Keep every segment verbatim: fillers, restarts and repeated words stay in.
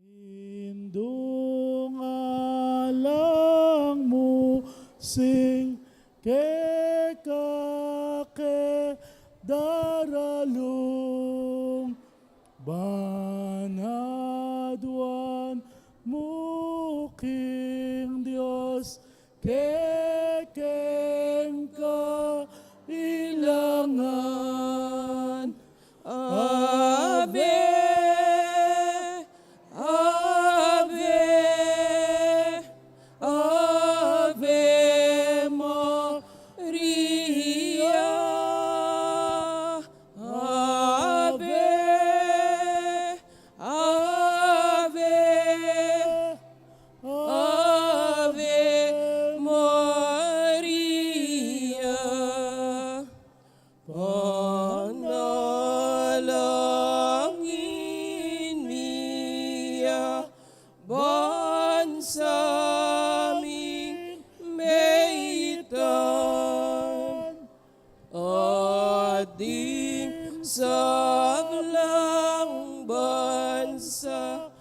Indu, ngalang mu sing keka ke daralung, ban aduan mu king Dios kekeng kailangan. Ave, Ave, Ave Maria. Ave, Ave, Ave Maria. Panalangin mi ya ban sa ming meitan, at ding sablang bansa,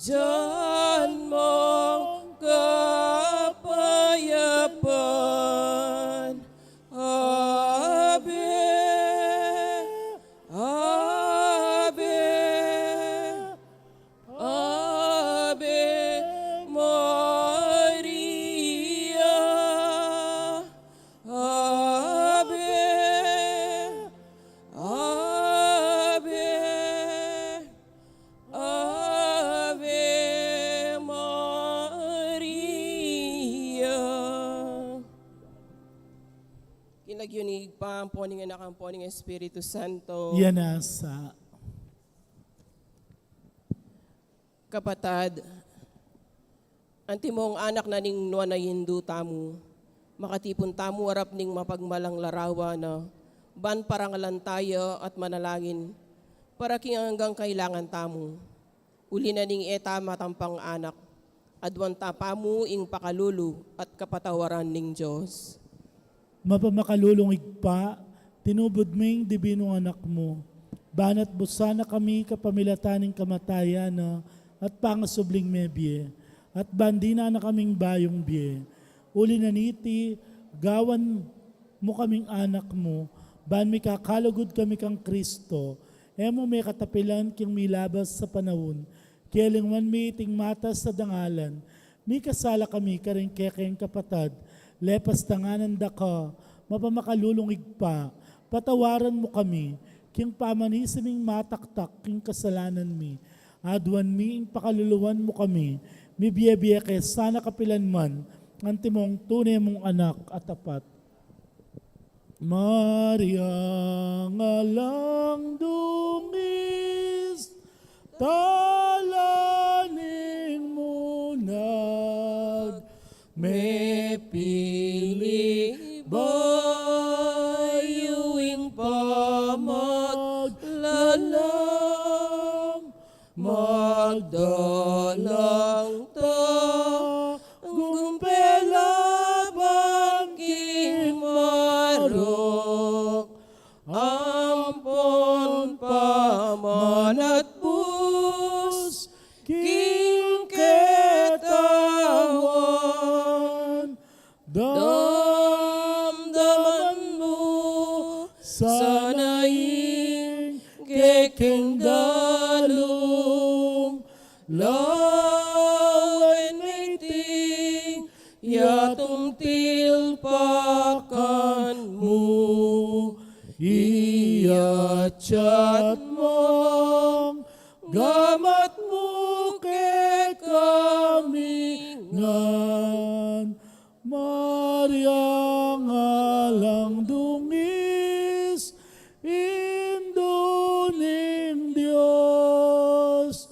dian mong kapayapan. Ave, Ave, Ave Maria. Ave, Ave, Ave Maria. King lagyu ning Ibpa, ampo ning Anak, ampo ning Espiritu Santo. Iya na sa. Kapatad, antimong anak na ning nuan a Indu tamu, makatipun tamu arap ning mapagmalang larawan na, ban parangalan taya at manalangin para king anggang kailangan tamu. Uli na ning e ta matampang anak, aduan ta pamu ing pakalulu at kapatawaran ning Dios. Mapamakalulung Ibpa, tinubud me ing dibinung Anak mu, banat busan na kami kapamilatan ning kamatayan na at pangasubling mebie, at ban dinan na kaming bayung bie. Uli na niti, gawan mu kaming anak mu, ban mikakalugud kami kang Kristo, e mu me katapilan king milabas a panaun, kelingwan mi iting matas a dangalan, mikasala kami karing kekeng kapatad, lepas tanganan da ka, mapamakalulung Ibpa, patawaran mu kami, king pamanisi ming mataktak king kasalanan mi, aduan mi ing pakaluluan mu kami, mibie-bie ke sana kapilan man, antimong tune mung anak a tapat. Maria, ngalang dungis, tala ning munag, mepili bayu ing pamaglalang, magdalang tagumpay laban king marok, ampon pamanatbus king ketawan. Damdaman mu sana ing kekeng dalung, lawen me iting yatung tilpakan mu, iyatyat mung gamat mu kekami ngan. Maria, ngalang dungis, Indu ning Dios,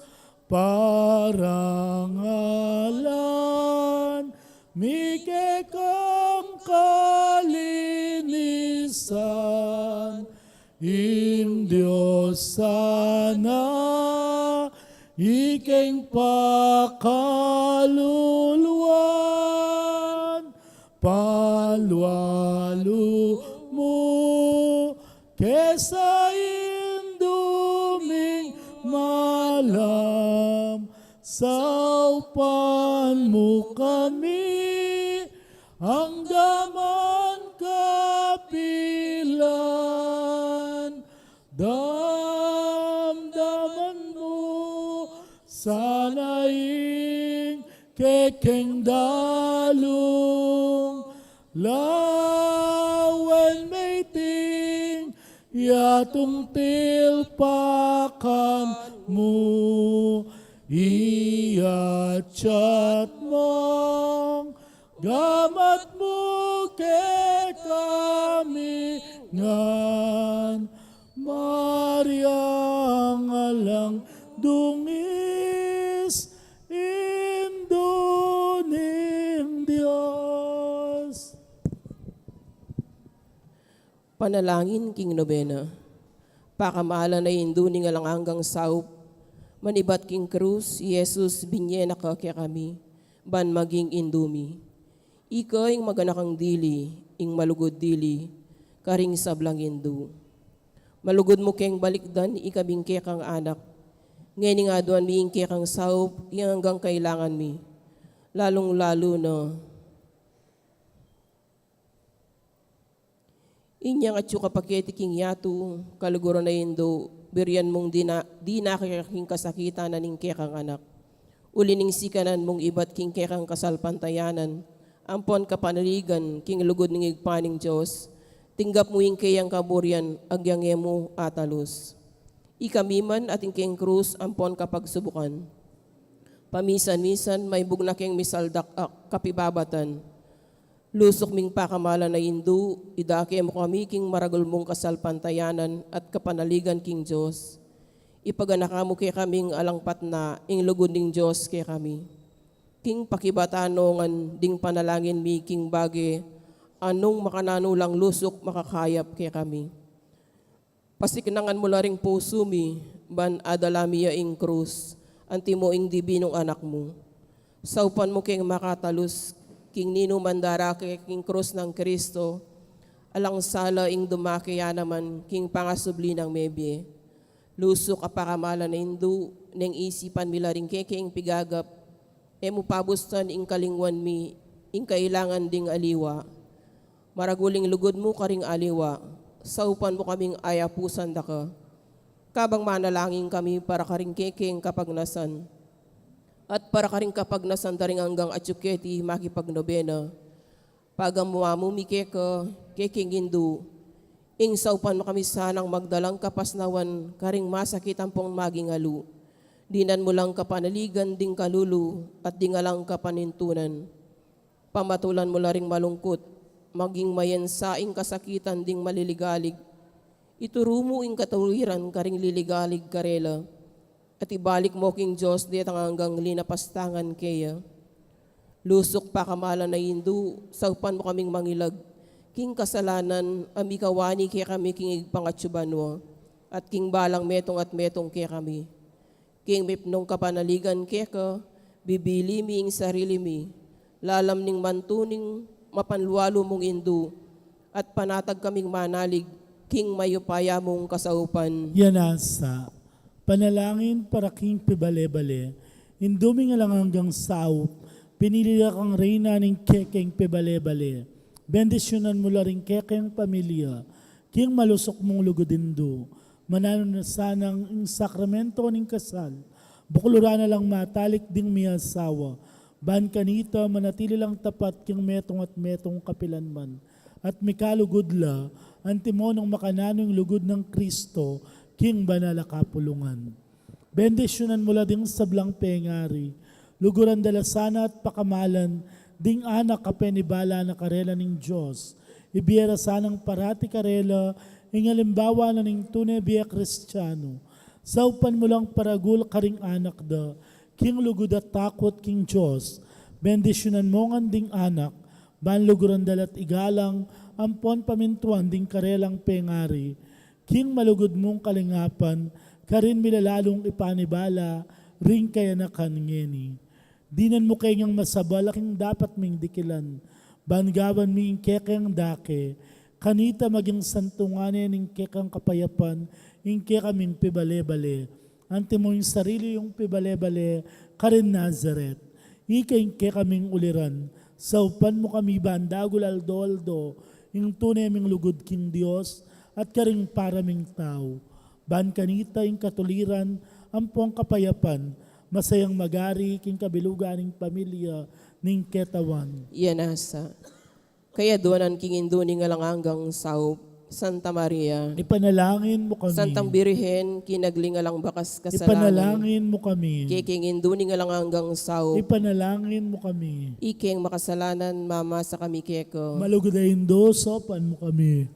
parangalan mi kekang kalinisan, ing Dios sana ikeng pakaluluan, palwalu mu ke sa Indu ming malam, Saupan mu kami anggaman kapilan, damdaman mu sana ing kekeng dalung, lawen meting yatung tilpakan mu, iyatyat mung gamat mu kekami ngan, Maria alang dungis, Indu ning Dios. Panalangin king nobena. Pakamalan a Indu ning alang anggang saup, manibat king krus, Jesus, binye na ka kekami ban maging Indu mi. Ika ing maganakang dili, ing malugud dili karing sablang Indu. Malugud mu keng balikdan ikaming kekang anak. Ngening aduan mi ing kekang saup, ing anggang kailangan mi, lalung-lalu na inyang atyu ka paketi king yatu, kaluguran a Indu, burian mung dina, dina ka king kasakitan na ning kekang anak. Uli ning sikanan mung ibat king kekang kasalpantayanan ampon kapanaligan king lugud ning Ibpa ning Dios, tinggap mu ing keyang kaburian agyang e mu atalus. Ikami man atin keng krus ampon kapagsubukan, pamisan-misan maibug na keng misaldak a kapibabatan. Lusuk ming pakamalan a Indu, idake mu kami king maragul mung kasalpantayanan at kapanaligan king Dios. Ipaganaka mu kekaming alang patna ing lugud ning Dios kekami. King pakibatan no ngan ding panalangin mi king bage a nung makananu lang lusuk makakayap kekami. Pasiknangan mu la ring pusu mi, ban adala mi ya ing krus, antimo ing dibinung anak mu. Saupan mu keng makatalus, king ninuman darake king krus nang Kristo, alang sala ing dumake ya naman king pangasubli nang mebie. Lusuk a pakamalan a Indu, neng isipan mi la ring kekeng pigagap, e mu pabustan ing kalingwan mi, ing kailangan ding aliwa. Maragul ing lugud mu karing aliwa, saupan mu kaming ayapusan da ka. Kabang manalangin kami para karing kekeng kapagnasan, at para karing kapagnasan da ring anggang atyu keti makipagnobena, pagamuan mu mi keka, kekeng Indu, ing saupan mu kami sanang magdalang kapasnawan karing masakit ampong maging alu. Dinan mu lang kapanaligan ding kalulu at ding alang kapanintunan. Pamatulan mu la ring malungkut, maging mayensa ing kasakitan ding maliligalig. Ituru mu ing katuwiran karing liligalig karela, at ibalik mu king Dios detang anggang linapastangan keya. Lusuk pakamalan a Indu, saupan mu kaming mangilag king kasalanan a mikawani kekami king Ibpang atyu banua, at king balang metung at metung kekami. King mipnung kapanaligan keka, bibili mi ing sarili mi, lalam ning mantuning mapanlualu mung Indu, at panatag kaming manalig king mayupaya mung kasaupan. Yan asa, panalangin para king pibale-bale. Indu ming alang anggang saup, pinili la kang reyna ning kekeng pibale-bale. Bendisyunan mu la ring kekeng pamilya king malusuk mung lugud, Indu. Mananu na sanang ing sakramento ning kasal, bukluran na lang matalik ding miasawa, ban kanita manatili lang tapat king metung at metung kapilan man, at mikalugud la, antimo nung makananu ing lugud nang Kristo king banal a kapulungan. Bendisyunan mu la ding sablang pengari, luguran da la sana at pakamalan ding anak a penibala na karela ning Dios. Ibie ra sanang parati karela ing alimbawa na ning tune bie Kristiano. Saupan mu lang paragul karing anak da king lugud at takut king Dios. Bendisyunan mu ngan ding anak, ban luguran da la't igalang ampon pamintuan ding karelang pengari king malugud mung kalingapan, karin mi la lalung ipanibala ring kayanakan ngeni. Dinan mu keng masabal a king dapat ming dikilan, ban gawan mi ing kekeng dake, kanita maging santungan ne ning kekang kapayapan ing kekaming pibale-bale. Antimo ing sarili yung pibale-bale karin Nazaret. Ika ing kekaming uliran, saupan mu kami ban dagul aldo-aldo ing tune ming lugud king Dios at karing para ming tau. Ban kanita ing katuliran ampong kapayapan, masayang magari king kabilugan ning pamilya ning ketawan. Iya nasa. Kaya duanan king indu ning alang anggang saup, Santa Maria. Ipanalangin mu kami. Santang Birhen, king nagling alang bakas kasalanan. Ipanalangin mu kami. Kekeng indu ning alang anggang saup. Ipanalangin mu kami. Ikeng makasalanan, mamasa kami keka. Malugud a Indu, saupan mu kami.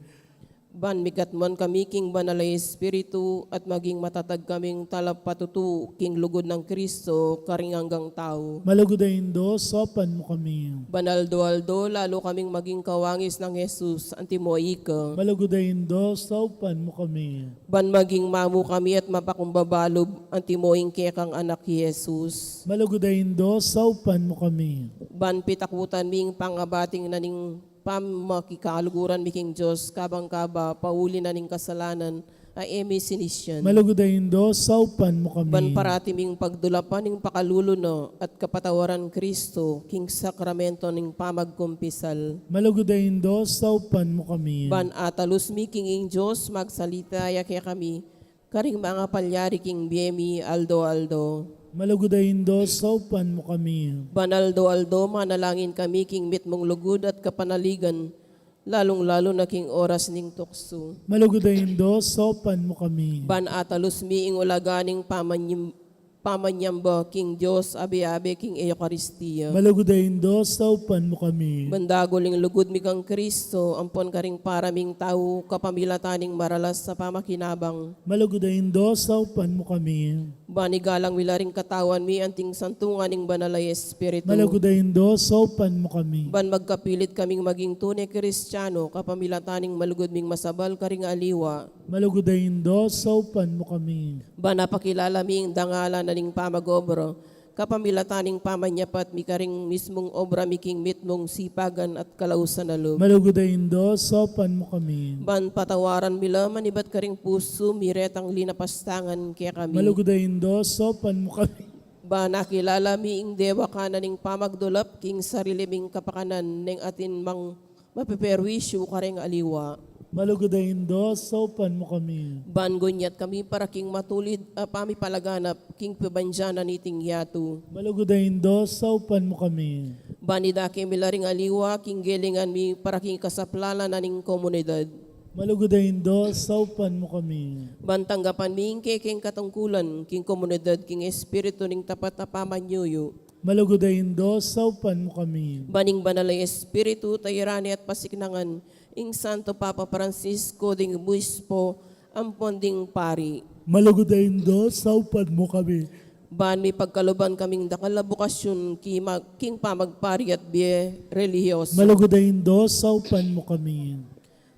Ban mikatmuan kami king Banal a Espiritu at maging matatag kaming talapatutu king lugud nang Kristo karing anggang tau. Malugud a Indu, saupan mu kami. Ban aldo-aldo lalu kaming maging kawangis nang Jesus, antimo ika. Malugud a Indu, saupan mu kami. Ban maging mamu kami at mapakumbabalub, antimo ing kekang Anak i Jesus. Malugud a Indu, saupan mu kami. Ban pitakutan mi ing pangabating na ning pamakikaluguran mi king Dios, kabang kaba, pauli na ning kasalanan, a e mi sinisian. Malugud a Indu, saupan mu kami. Ban parati ming pagdulapan ing pakalulu na at kapatawaran Kristo, king sakramento ning pamagkumpisal. Malugud a Indu, saupan mu kami. Ban atalus mi king ing Dios, magsalita ya kekami, karing mangapalyari king bie mi aldo-aldo. Malugud a Indu, saupan mu kami. Ban aldo-aldo, manalangin kami king mitmung lugud at kapanaligan, lalung-lalu na king oras ning tuksu. Malugud a Indu, saupan mu kami. Ban atalus mi ing ulaga ning pamanyim-, pamanyamba king Dios, abe-abe king Eukaristia. Malugud a Indu, saupan mu kami. Ban dagul ing lugud mi kang Kristo, ampon karing para ming tau, kapamilatan ning maralas a pamakinabang. Malugud a Indu, saupan mu kami. Ban igalang mi la ring katawan mi anting santungan ning Banal a Espiritu. Malugud a Indu, saupan mu kami. Ban magkapilit kaming maging tune Kristiano, kapamilatan ning malugud ming masabal karing aliwa. Malugud a Indu, saupan mu kami. Ban apakilala mi ing dangalan na ning pamag-obra, kapamilatan ning pamanyapat mi karing mismung obra mi king mitmung sipagan at kalausan a lub. Malugud a Indu, saupan mu kami. Ban patawaran mi la manibat karing pusu mi retang linapastangan kekami. Malugud a Indu, saupan mu kami. Ban akilala mi ing dewakan na ning pamagdulap king sarili ming kapakanan neng atin mang mapeperwisyu kareng aliwa. Malugud a Indu, saupan mu kami. Ban gunyat kami para king matulid a pamipalaganap king pibandian na niting yatu. Malugud a Indu, saupan mu kami. Ban idake mi la ring aliwa king gelingan mi para king kasaplalan na ning komunidad. Malugud a Indu, saupan mu kami. Ban tanggapan mi ing kekeng katungkulan king komunidad king espiritu ning tapat a pamanyuyu. Malugud a Indu, saupan mu kami. Ban ing Banal a Espiritu, tayran at pasiknangan ing Santo Papa Francisco, ding Obispo, ampon ding pari. Malugud a Indu, saupan mu kami. Ban mipagkaluban kaming dakal a bokasyun ki ma-, king pamagpari at bie relihiyoso. Malugud a Indu, saupan mu kami.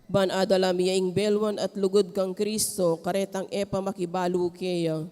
Ban adala mi ya ing belwan at lugud kang Kristo, karetang e pa makibalu keya.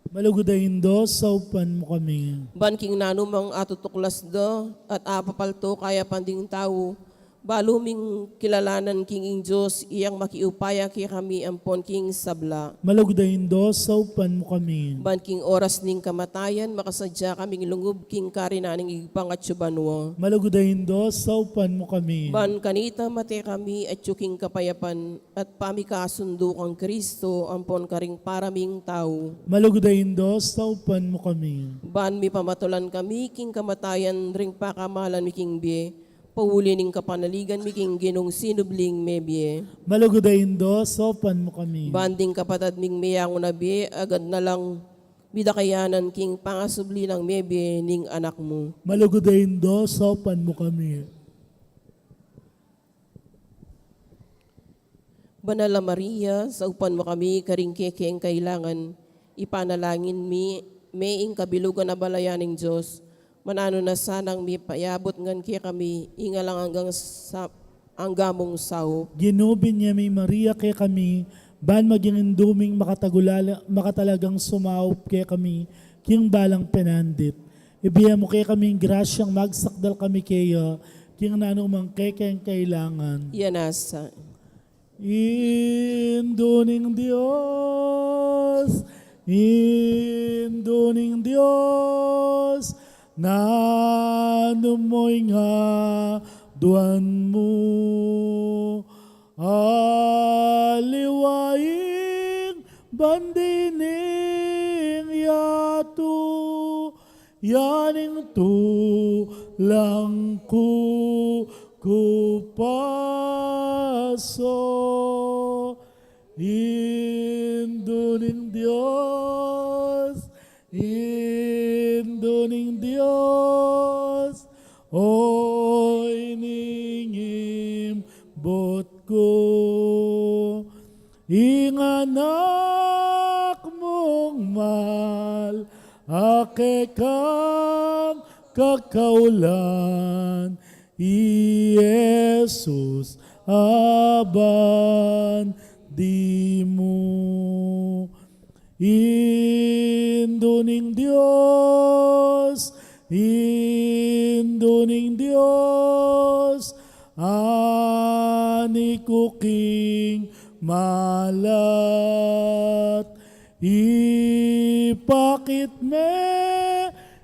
Malugud a Indu, saupan mu kami. Ban king nanumang atutuklas da at apapalto kayapan ding tau, balu ming kilalanan king ing Dios, iyang makiupaya kekami ampon king sabla. Malugud a Indu, saupan mu kami. Ban king oras ning kamatayan, makasadya kaming lungub king karinan ning Ibpang atsu banua. Malugud a Indu, saupan mu kami. Ban kanita mate kami atsu king kapayapan, at pamikasundu kang Kristo, ampon karing para ming tau. Malugud a Indu, saupan mu kami. Ban mipamatulan kami king kamatayan ring pakamalan mi king bie, pauli ning kapanaligan mi king Ginung sinubling mebie. Malugud a Indu, saupan mu kami. Ban ding kapatad ming meyangu na bie, agad na lang midakayanan king pangasubli nang mebie ning Anak mu. Malugud a Indu, saupan mu kami. Banal a Maria, saupan mu kami karing kekeng kailangan, ipanalangin mi, me ing kabilugan a balayan ning Dios, mananu na sanang mipayabut ngan kekami, ing alang anggang sa-, angga mung saup. Ginu, binye me ing Maria kekami, ban maging indu ming makatagulala-, makatalagang sumaup kekami, king balang penandit. Ibie mu kekami ing grasyang magsakdal kami keya, king nanumang kekeng kailangan. Iya nasa. Indu ning Dios, Indu ning Dios, nanu mu ing aduan mu? Aliwa ing bandi ning yatu, ya ing tulang ku kupasu. Indu ning Dios, Indu ning Dios, o iningimbut ku. Ing Anak mung mal, a kekang kakaulan, i Jesus a bandi mu. Indu ning Dios, Indu ning Dios, ani ku king malat, ipakit me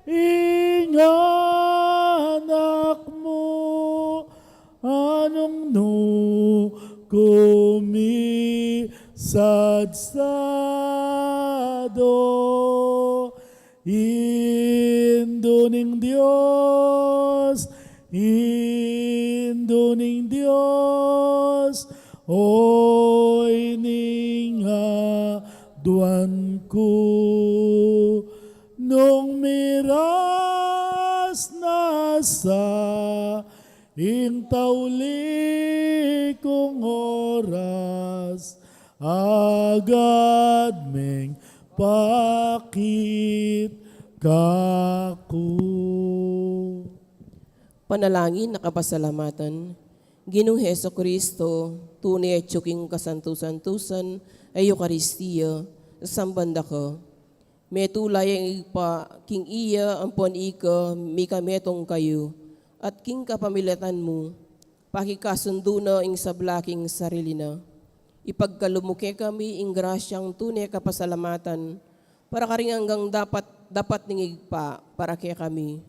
ing Anak mu, a nung nu kumisadsadu. Indu ning Dios, Indu ning Dios, o iningaduan ku. Nung miras na sa ing tauli kung oras, agad meng pakit kaku. Panalangin a kapasalamatan. Ginung Jesucristo, tune atyu king kasantu-santusan a Eukaristia, samban da ka. Metung la yang Ibpa, king iya ampon ika mikametung kayu, at king kapamilatan mu, pakikasundu na ing sabla king sarili na. Ipagkalub mu kekami ing grasyang tune kapasalamatan, para karing anggang dapat, dapat ning Ibpa, para kekami.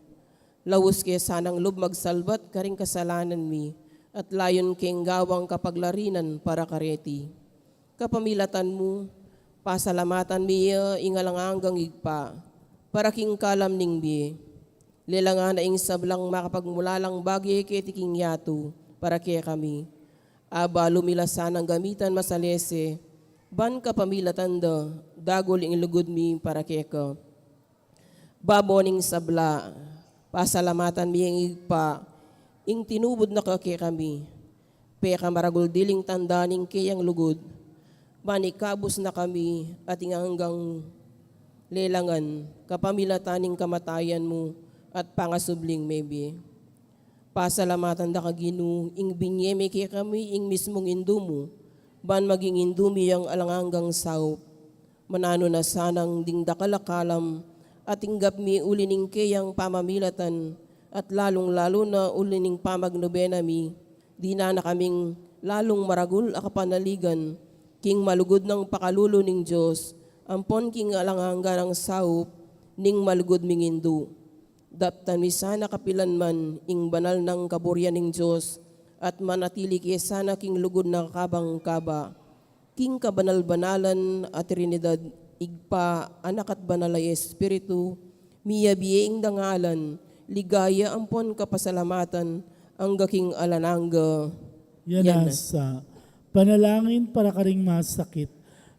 Laus ke sanang lub magsalbat karing kasalanan mi, at layun keng gawang kapaglarinan para kareti. Kapamilatan mu, pasalamatan mi ya ing alang anggang Ibpa, para king kalam ning bie. Lelangan na ing sablang makapagmulalang bage keti king yatu, para kekami. Abalu mi la sanang gamitan masalese, ban kapamilatan da, dagul ing lugud mi para keka. Babo ning sabla, pasalamatan mi yang Ibpa, ing tinubud na ka kekami. Pekamaragul diling tanda ning keyang lugud, ban ikabus na kami at ing anggang lelangan, kapamilatan ning kamatayan mu at pangasubling mebie. Pasalamatan da ka Ginu, ing binie me kekami ing mismung Indu mu, ban maging Indu mi yang alang anggang saup. Mananu na sanang ding dakal a kalam a tinggap mi uli ning keyang pamamilatan, at lalung-lalu na uli ning pamagnobena mi, dinan na kaming lalung maragul a kapanaligan king malugud nang pakalulu ning Dios, ampon king alang angga nang saup ning malugud ming Indu. Daptan mi sana kapilanman ing banal nang kaburian ning Dios, at manatili ke sana king lugud na kabang kaba. King kabanal-banalan a Trinidad, Ibpa, Anak, at Banal a Espiritu, miyabie ing dangalan, ligaya ampon kapasalamatan, angga king alang angga. Yan. Yan na sa. Panalangin para karing masakit.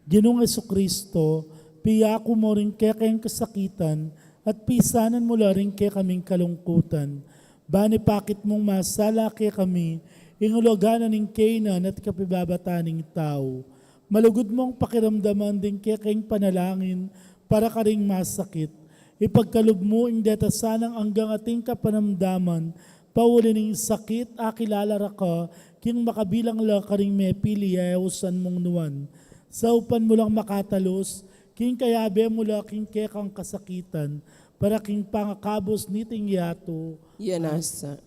Ginung Jesucristo, piyaku mu ring kekeng kasakitan, at pisanan mu la ring kekaming kalungkutan. Ban ipakit mung masala kekami ing ulaga na ning kainan at kapibabatan ning tau. Malugud mung pakiramdaman ding kekeng panalangin para karing masakit. Ipagkalub mu ing deta sanang anggang ating kapanamdaman, pauli ning sakit, akilala ra ka king makabilang la karing mepili a ausan mung nuan. Saupan mu lang makatalus, king kayabe mu la king kekang kasakitan, para king pangakabus niting yatu. Yan na sa.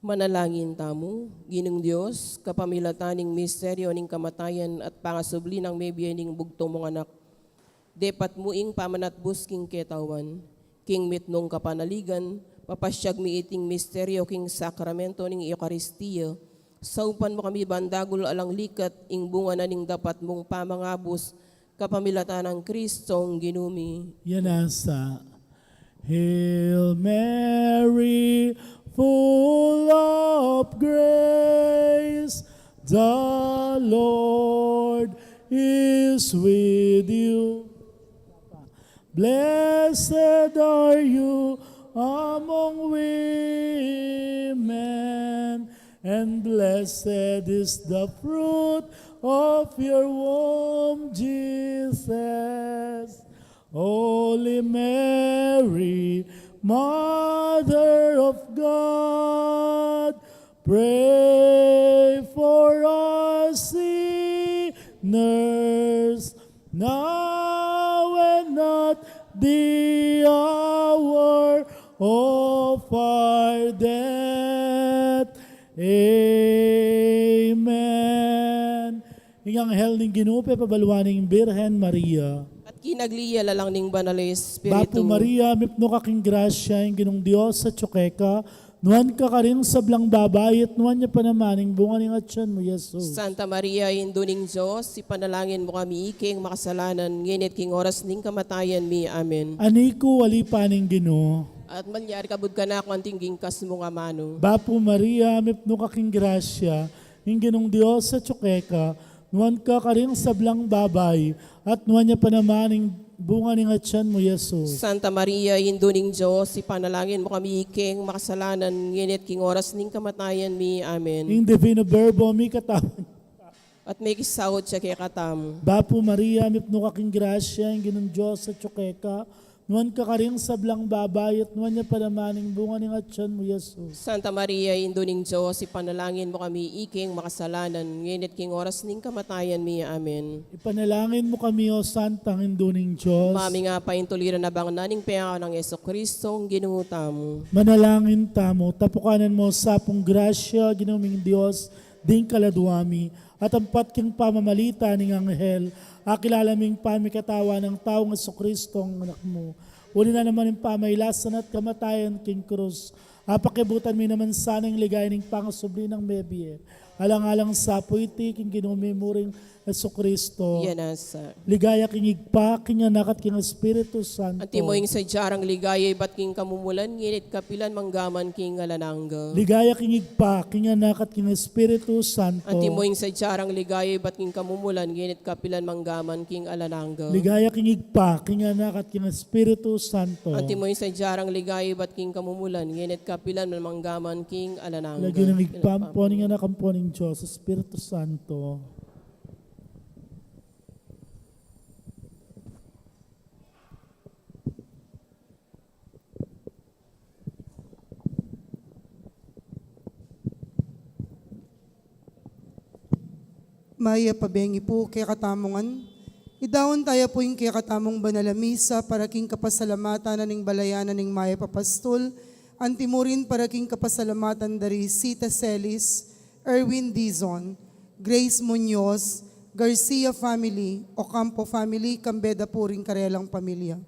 Manalangin tamu. Ginung Dios, kapamilatan ning misteryo ning kamatayan at pangasubli nang mebie ning bugtung mung anak, depat mu ing pamanatbus king ketawan. King mitmung kapanaligan, papasyag mi iting misteryo king sakramento ning Eukaristia. Saupan mu kami bandagul alang likat ing bunga na ning dapat mung pamangabus, kapamilatan nang Kristong Ginu mi. Yan asa. Hail Mary, full of grace, the Lord is with you. Blessed are you among women, and blessed is the fruit of your womb, Jesus. Holy Mary, Mother of God, pray for us sinners, now and at the hour of our death. Amen. Ing anghel ning Ginu pepabaluan ing Birhen Maria. At kinagli ya la lang ning Banal a Espiritu. Bapu Maria, mipnu ka king grasya, ing Ginung Dios atyu keka, nuan ka karing sablang babai, at nuan ya pa naman ing bunga ning atyan mu, Jesus. Santa Maria, Indu ning Dios, ipanalangin mu kami iking makasalanan, ngeni at king oras ning kamatayan mi. Amen. Ani ku, ali pa ning Ginu. At malyari kabud kanaku anting king kas mung amanu. Bapu Maria, mipnu ka king grasya, ing Ginung Dios atyu keka, nuan ka karing sablang babai, at nuan ya pa naman ing bunga ning atyan mu, Jesus. Santa Maria, Indu ning Dios, ipanalangin mu kami iking makasalanan, ngeni at king oras ning kamatayan mi. Amen. Ing Divino Verbo, mikatawan. At mekisaut ya kekatamu. Bapu Maria, mipnu ka king grasya, ing Ginung Dios atyu keka, nuan ka karing sablang babai, at nuan ya pa naman ing bunga ning atyan mu, Jesus. Santa Maria, Indu ning Dios, ipanalangin mu kami iking makasalanan, ngeni at king oras ning kamatayan mi. Amen. Ipanalangin mu kami, O Santang Indu ning Dios. Maminga pa ing tuliran a bangnan ning pengaku nang Jesucristo, ing Ginu tamu. Manalangin tamu. Tapukanan mu sa pung grasya, Ginu ming Dios, ding kaladua mi, at ampat king pamamalita ning anghel, akilala ming pamikatawan nang taung Jesucristo, ing Anak mu. Uli na naman ing pamailasan at kamatayan king krus, apakiabutan mi naman sana ing ligaya ning pangasubli nang mebie. Alang-alang sa pu iti king Ginu mi muring Jesucristo. Yan asa. Ligaya king Ibpa, king Anak, at king Espiritu Santo. Antimo ing sadya rang ligaya ibat king kamumulan, ngeni at kapilan man, angga man king alang angga. Ligaya king Ibpa, king Anak, at king Espiritu Santo. Antimo ing sadya rang ligaya ibat king kamumulan, ngeni at kapilan man, angga man king alang angga. Ligaya king Ibpa, king Anak, at king Espiritu Santo. Antimo ing sadya rang ligaya ibat king kamumulan, ngeni at kapilan man, angga man king alang angga. Lagyu ning Ibpa, ampo ning Anak, ampo ning Dios Espiritu Santo. Mayap a bengi pu kekatamu ngan. Idaun taya pu ing kekatamung banal a misa para king kapasalamatan na ning balayan na ning mayap a pastul, anti mu rin para king kapasalamatan da ri Sita Celis, Erwin Dizon, Grace Muñoz, Garcia family, Ocampo family, kambe da pu ring karelang pamilya.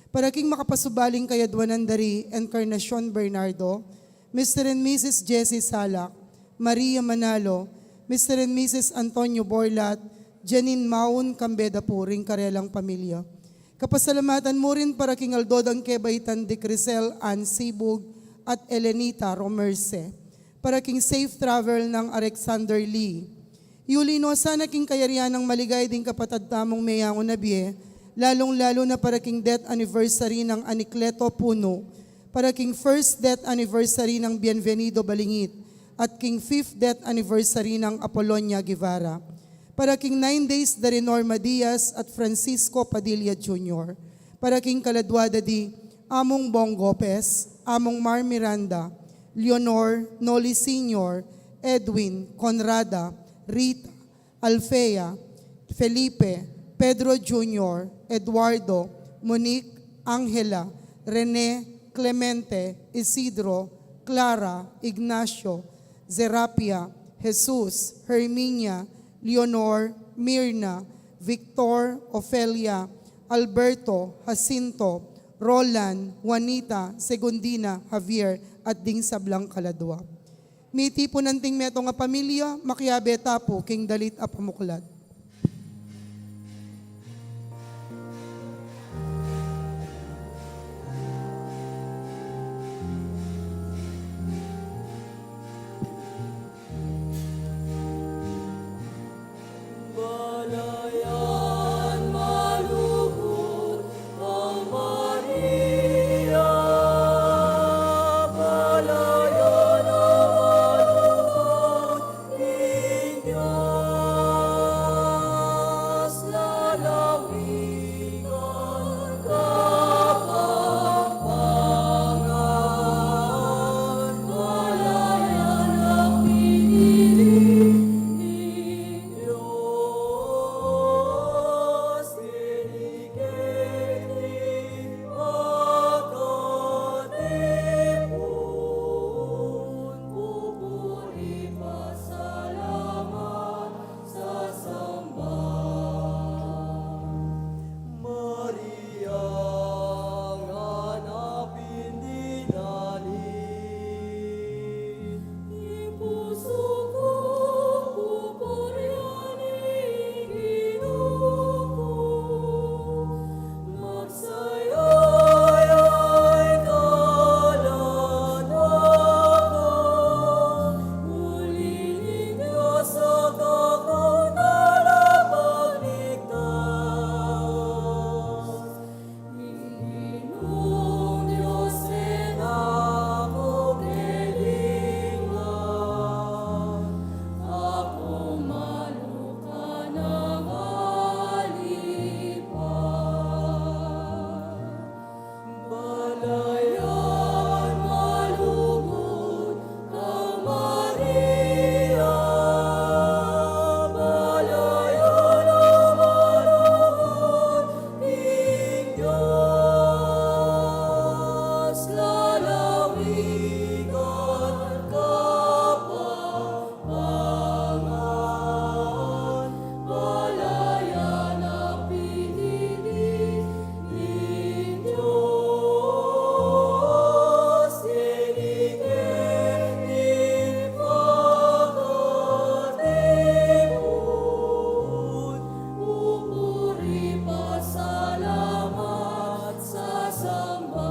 Para king makapasubaling kayadwanan da ri Encarnacion Bernardo, Mister and Missus Jessie Salak, Maria Manalo, Mister and Missus Antonio Borlat, Janine Maun, kambe da pu ring karelang pamilya. Kapasalamatan mu rin para king aldo dang kebaitan di Crisel Ann Sibug at Elenita Romerse. Para king safe travel nang Alexander Lee. Yuli no sana king kayarian nang maligaya ding kapatad tamung meyangu na bie, lalung-lalu na para king death anniversary nang Anacleto Puno, para king first death anniversary nang Bienvenido Balingit, at king fifth death anniversary nang Apolonia Guevara. Para king nine days da ri Norma Diaz at Francisco Padilla Junior. Para king kaladwa da di Among Bong Gopez, Among Mar Miranda, Leonor, Noli Senior, Edwin, Conrada, Rita, Alfea, Felipe, Pedro Junior, Eduardo, Monique, Angela, Rene, Clemente, Isidro, Clara, Ignacio, Serapia, Jesus, Herminia, Leonor, Mirna, Victor, Ofelia, Alberto, Jacinto, Roland, Juanita, Segundina, Javier, at ding sablang kaladua. Mitipunan ting metung a pamilya, makiabe ta pu king dalit a pamuklat. Balayan malugud kang Maria, balayan a malugud king Dios, lalawigan ka Kapampangan, balayan a pinili ning Dios, ngeni keti makatipun, pupuri, pasalamat, sasamba. Maria, nganap ing dinalit, ing pusu ku pupurian ing Ginu ku. Magsayaya ing kaladwa ku, uli ning Dios a kakung talapagligtas. Ing Ginung Dios, Reyna ku, keling man, aku malu ka nang alipan. Balayan malugud kang Maria, balayan a malugud king Dios, lalawigan ka pa Pangan, balayan a pinili ning Dios, ngeni keti makatipun, pupuri, pasalamat, sasamba.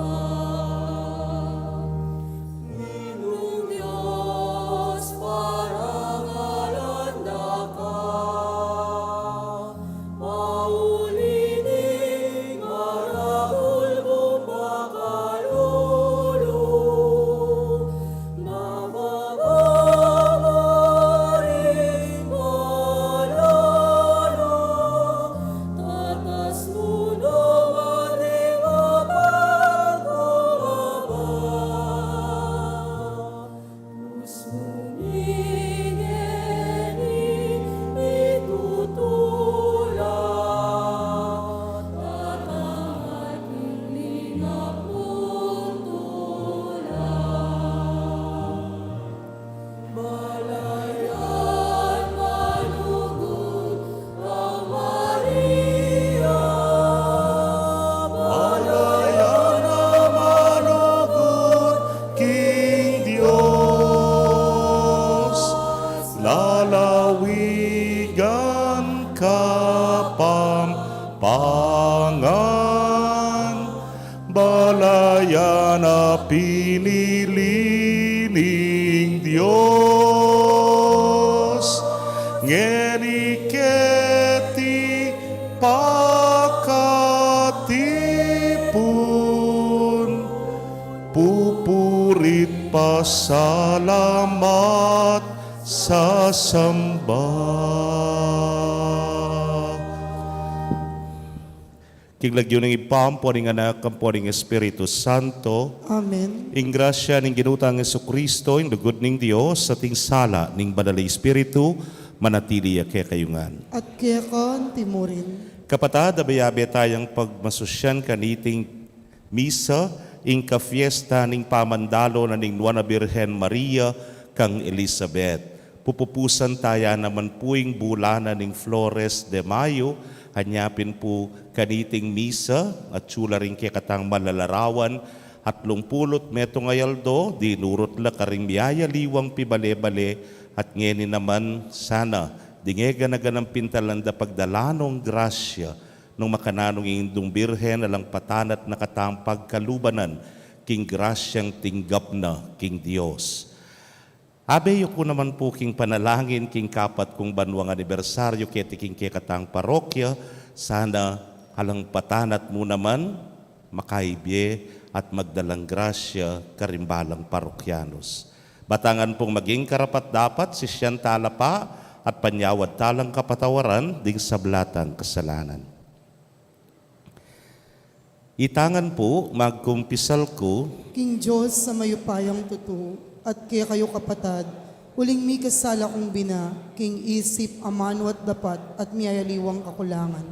Ginung Dios, parangalan da ka, pauli ning maragul mung pakalulu, bababa mu ring malulu, tatas mu naman ring mapagkumbaba. Pusung ngeni mitutula, tatangat king linapun tula. Balayan malugud kang Maria, balayan a malugud king Dios, lalawigan ka Kapampangan, balayan a pinili ning Dios, ngeni keti pakatipun, pupuri't pasalamat, sasamba. King lagyu ning Ibpa, ampo ning Anak, ampo ning Espiritu Santo. Amen. Ing grasya ning Ginu tang Jesucristo, ing lugud ning Dios, at ing sala ning Banal a Espiritu, manatili ya kekayu ngan. At keka antimurin. Kapatad, abe-abe tayang pagmasusyan kaniting misa, Ing kafiesta ning pamandalo na ning Nuan a Birhen Maria kang Elizabeth. Pupupusan taya naman pu ing bulanan ning Flores de Mayo, anya pin pu kaniting misa, atyu la ring kekatang malalarawan, atlung pulu't metung a aldo, dinurut la karing miyayaliwang pibale-bale, at ngeni naman sana, ding e gana-ganang pintalan da pagdalan nong grasya, nung makananu ing Indung Birhen, alang patanat na katang pagkalubanan, king grasyang tinggap na, king Dios. Abe yu ku naman pu king panalangin, king kapat kung banwang anibersaryu, keti king kekatang parokya, sana alang patanat mu naman, makaibie at magdalang grasya karing balang parokyanus. Batangan pung maging karapat-dapat, sisian tala pa at panyawad talang kapatawaran ding sabla tang kasalanan. Itangan pu, magkumpisal ku king Dios a mayupayang tutu, at kekayu kapatad, uling mikasala kung bina, king isip, amanu at dapat, at miyayaliwang kakulangan.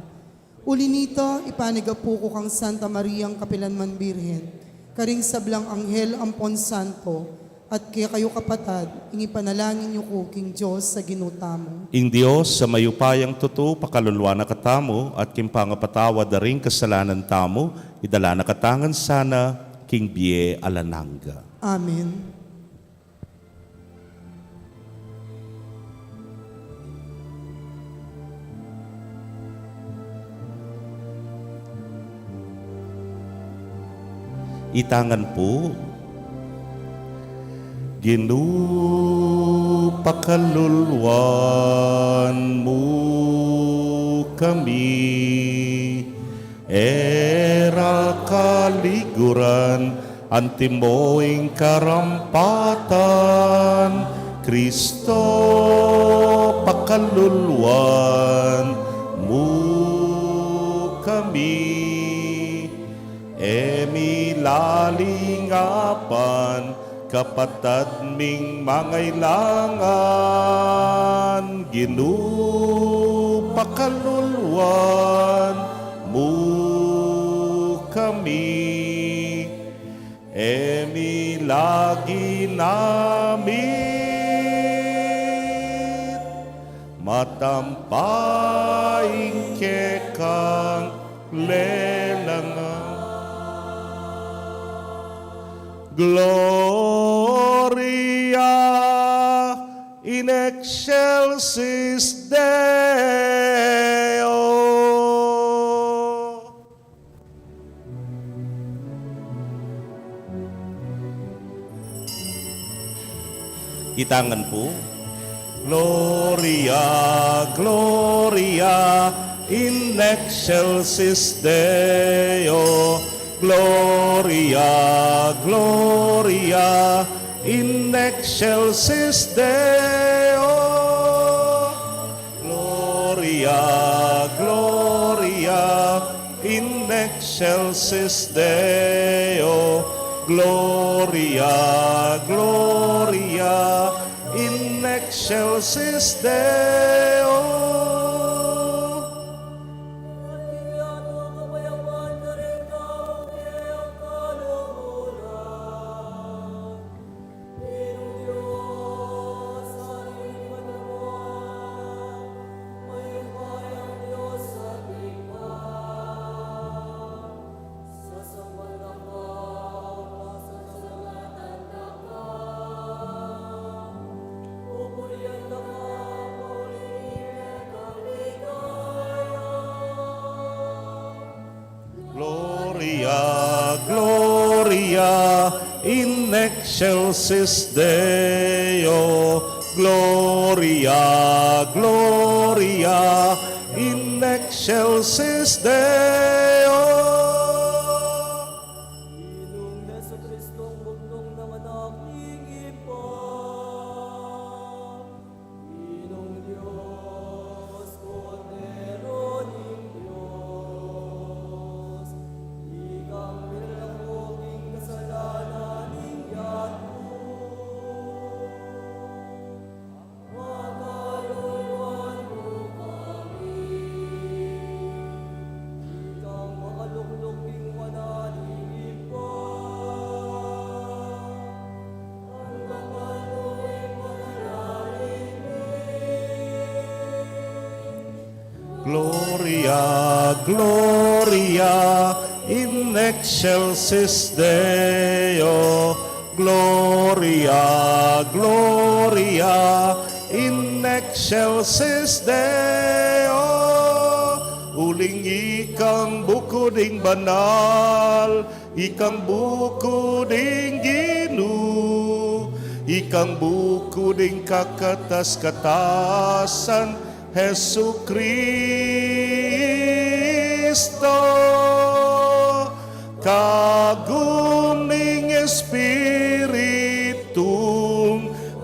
Uli nita, ipanigapu ku kang Santa Mariang kapilanman Birhen, karing sablang anghel ampon santo, at kekayu kapatad, ing ipanalangin yu ku king Dios a Ginu tamu. Ing Dios a mayupayang tutu, pakaluluan na katamu, at king pangapatawad da ring kasalanan tamu, idala na katamu ngan sana king bie alang angga. Amen. Itangan pu. Ginu, pakaluluan mu kami, e ra kaliguran, antimo ing karampatan, Kristo, pakaluluan mu kami. E mi lalingapan, kapatad ming mangailangan, Ginu, pakaluluan mu kami. E mi lagi namit matampa ing kekang lelangan. Gloria in excelsis Deo. Itangan pu. Gloria, Gloria in excelsis Deo. Gloria, Gloria in excelsis Deo. Gloria, Gloria in excelsis Deo. Gloria, Gloria in excelsis Deo. Gloria, Gloria in excelsis Deo. Gloria, Gloria in excelsis Deo. Ginung Jesucristo, bugtung nang Anak ning Ibpa. Ginung Dios, Kordero ning Dios, ikang milalako king kasalanan ning yatu. Makaluluan mu kami. Ikang makalugud Gloria, Gloria in excelsis Deo. Gloria, Gloria in excelsis Deo. Uling ikang buku ding banal, ikang buku ding Ginu, ikang buku ding kakatas-katasan, Jesucristo, kagum ning Espiritung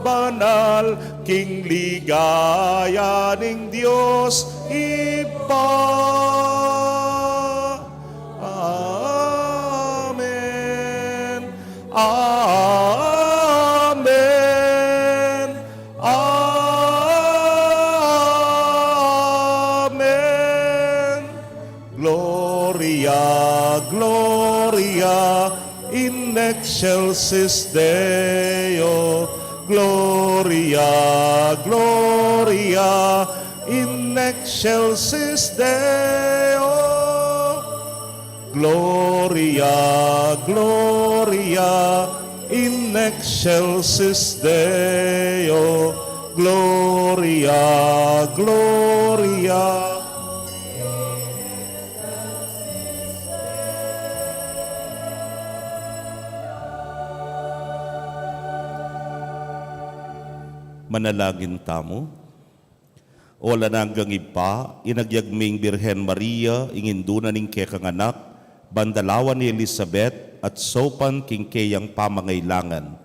Banal, king ligaya ning Dios Ibpa. Amen. Amen. Amen. Gloria, Gloria in excelsis Deo. Gloria, Gloria in excelsis Deo. Gloria, Gloria in excelsis Deo. Gloria, Gloria. Manalangin tamu. O alang anggang Ibpa, inagyag ming Birhen Maria, ing indu na ning kekang anak, bandalawan i Elizabeth, at saupan king keyang pamangailangan.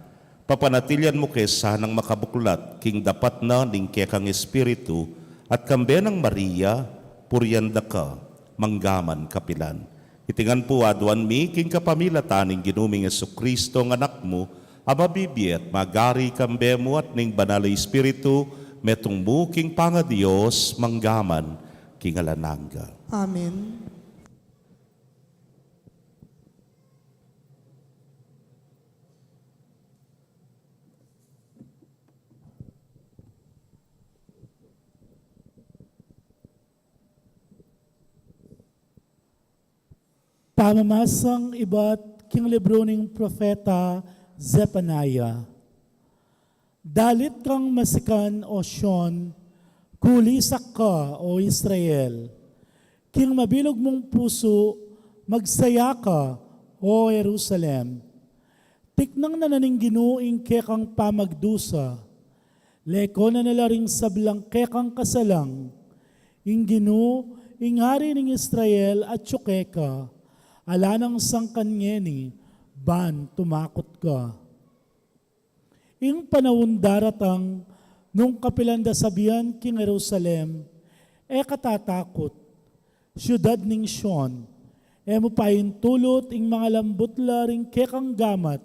Papanatilian mu ke sanang makabuklat king dapat na ning kekang espiritu, at kambe nang Maria, purian da ka, manggaman kapilan. Iti ngan pu aduan mi king kapamilatan ning Ginu ming Jesucristo, a Anak mu, a mabibie at magari kambe mu at ning Banal a Espiritu, metung mu king pangaDios, manggaman king alang angga. Amen. Pamamasang ibat king libru ning propeta Zefaniah. Dalit kang masikan, O Sion, kulisak ka, O Israel. King mabilug mung pusu, magsaya ka, O Jerusalem. Tiknang na na ning Ginu ing kekang pamagdusa. Leko na na la ring sablang kekang kasalang. Ing Ginu, ing Ari ning Israel, atyu keka. Ala nang sangkan ngeni, ban tumakut ka. Ing panaun daratang, nung kapilan da sabian king Jerusalem, E ka tatakut, siudad ning Sion, e mu paintulut ing mangalambut la ring kekang gamat,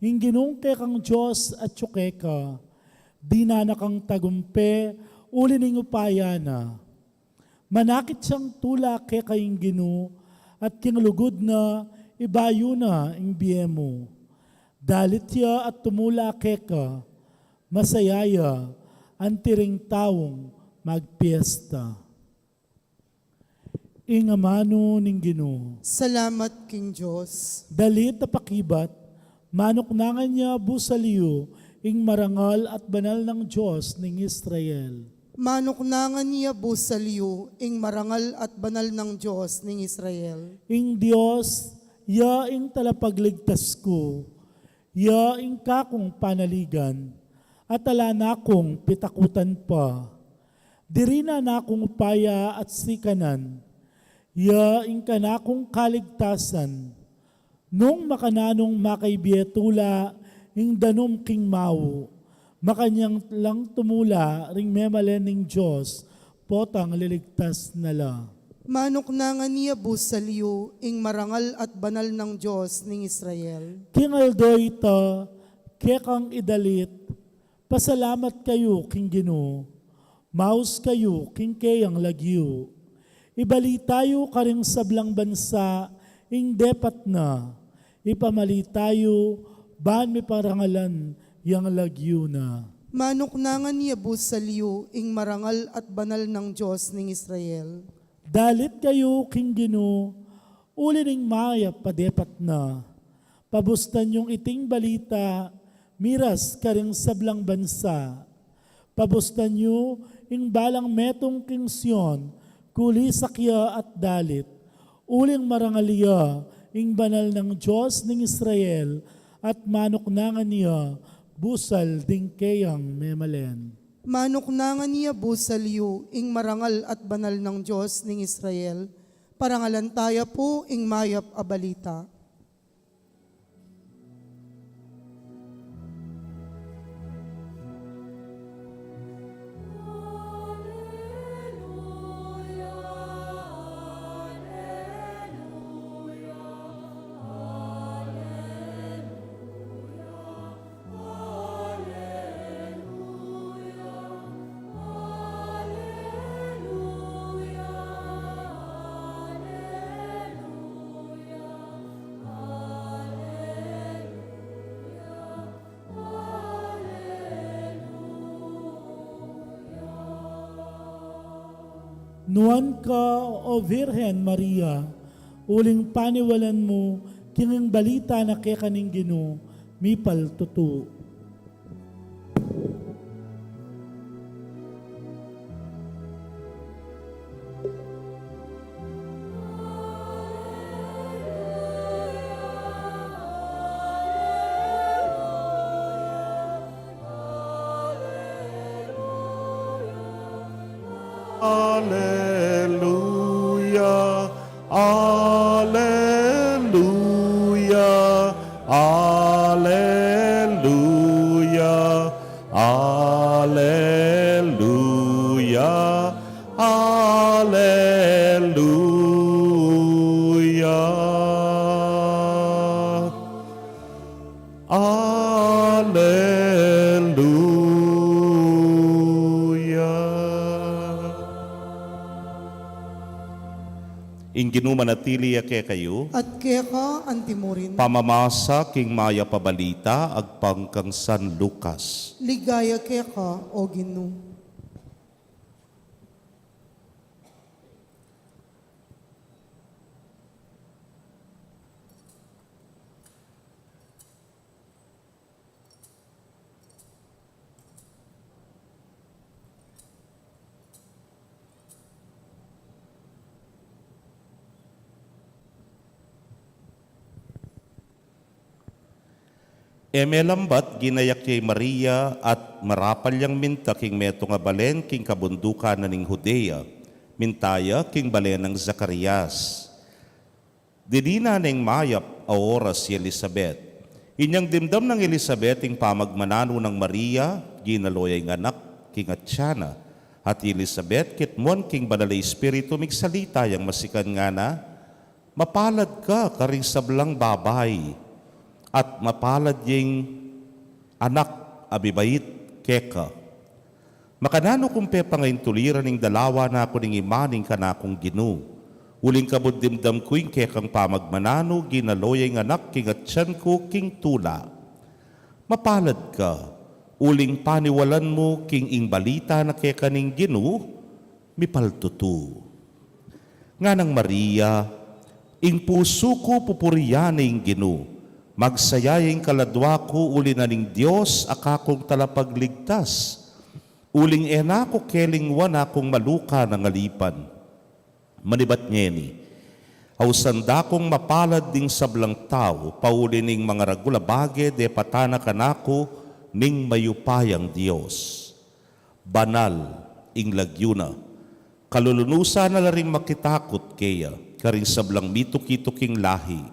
ing Ginung kekang Dios atyu keka, dinan na kang tagumpe, uli ning upaya na. Manakit yang tula keka ing Ginu, at king lugud na, ibayu na ing bie mu. Dalit ya at tumula keka, masaya ya, anti ring taung magpiesta. Ing amanu ning Ginu. Salamat king Dios. Dalit a pakibat, manuknangan ya busal yu, ing marangal at banal nang Dios ning Israel. Manuknangan ya busal yu, ing marangal at banal nang Dios ning Israel. Ing Dios, ya ing talapagligtas ku, ya ing kakung panaligan, at ala na kung pitakutan pa. Diri na na kung upaya at sikanan, ya ing kanakung kaligtasan. Nung makananung makaibie tula ing danum king mau, makanyan lang tumula ring memalen ning Dios, potang liligtas na la. Manuknangan ya busal yu, ing marangal at banal nang Dios ning Israel. King aldo ita, kekang idalit, pasalamat kayu king Ginu, maus kayu king keyang lagyu. Ibalita yu karing sablang bansa ing depat na, ipamalita yu ban miparangalan yang lagyu na. Manuknangan ya busal yu ing marangal at banal nang Dios ning Israel. Dalit kayu king Ginu, uli ning mayap a depat na. Pabustan yung iting balita, miras karing sablang bansa. Pabustan yu ing balang metung king Sion, kulisak ya at dalit. Uling marangal ya ing banal nang Dios ning Israel, at manuknangan ya busal ding keyang memalen. Manuknangan ya busal yu ing marangal at banal nang Dios ning Israel, parangalan taya pu ing mayap a balita. Nuan ka, O Virgen Maria, uling paniwalan mu king ing balita na keka ning Ginu mipaltutu. Aleluya, aleluya, aleluya, aleluya, aleluya. Aleluya. Ing Ginu manatili ya kekayu. At keka antimurin. Pamamasa king mayap a balita agpang kang San Lucas. Ligaya keka, O Ginu. E melambat ginayak ya i Maria at marapal yang minta king metung a balen king kabundukan na ning Judea, minta ya king balen nang Zacarias. Dininan neng mayap a oras i Elisabet. Inyang dimdam nang Elisabet ing pamagmananu nang Maria, ginalo ya ing anak king atyan na. At i Elisabet kitmuan king Banal a Espiritu, migsalita yang masikan, ngana, "Mapalad ka karing sablang babai, at mapalad ya ing anak a mibait keka. Makananu kung pepangaintuliran ing dalawa na ku ning ima ning kanakung Ginu? Uling kabud dimdam ku ing kekang pamagmananu, ginalo ya ing anak king atyan ku king tula. Mapalad ka, uling paniwalan mu king ing balita na keka ning Ginu mipaltutu." Nganang Maria, "Ing pusu ku pupurian ne ing Ginu, magsaya ya ing kaladua ku uli na ning Dios a kakung Talapagligtas, uling e na ku kelingwan akung maluka nang alipan. Manibat ngeni, ausan da kung mapalad ding sablang tau, pauli ning mangaragul a bage depatan na kanaku ning mayupayang Dios. Banal ing lagyu na. Kalulunusan na la ring makitakut keya, karing sablang mituki-tuking lahi.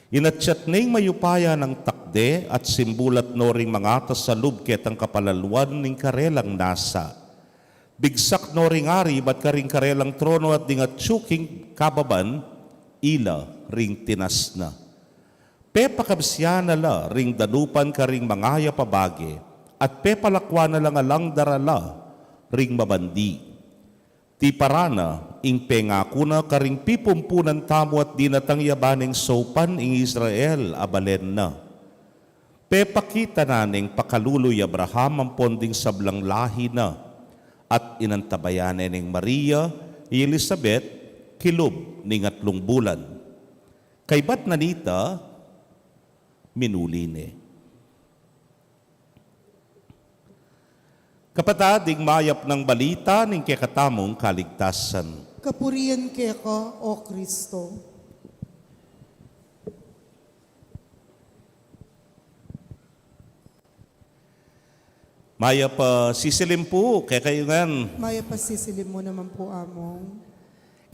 Inatyat ne ing mayupaya nang takde at simbulat no ring mangatas a lub ketang kapalaluan ning karelang nasa. Bigsak no ring ari ibat karing karelang trono at ding atyu king kababan, ila ring tinas na. Pepakabsian na la ring danupan karing mangayap a bage, at pepalakwan na lang alang darala ring mabandi. Tiparan na ing pengaku na karing pipumpunan tamu at dinatang ya ba neng saupan ing Israel a balen na. Pepakit na ning pakalulu i Abraham ampon ding sablang lahi na, at inantabayanan ne ning Maria i Elisabet kilub ning atlung bulan. Kaybat na nita, minuli ne. Kapatad, ing mayap nang balita ning kekatamung kaligtasan. Kapurian keka, O Kristo. Mayap a sisilim pu kekayu ngan. Mayap a sisilim mu naman pu, Among.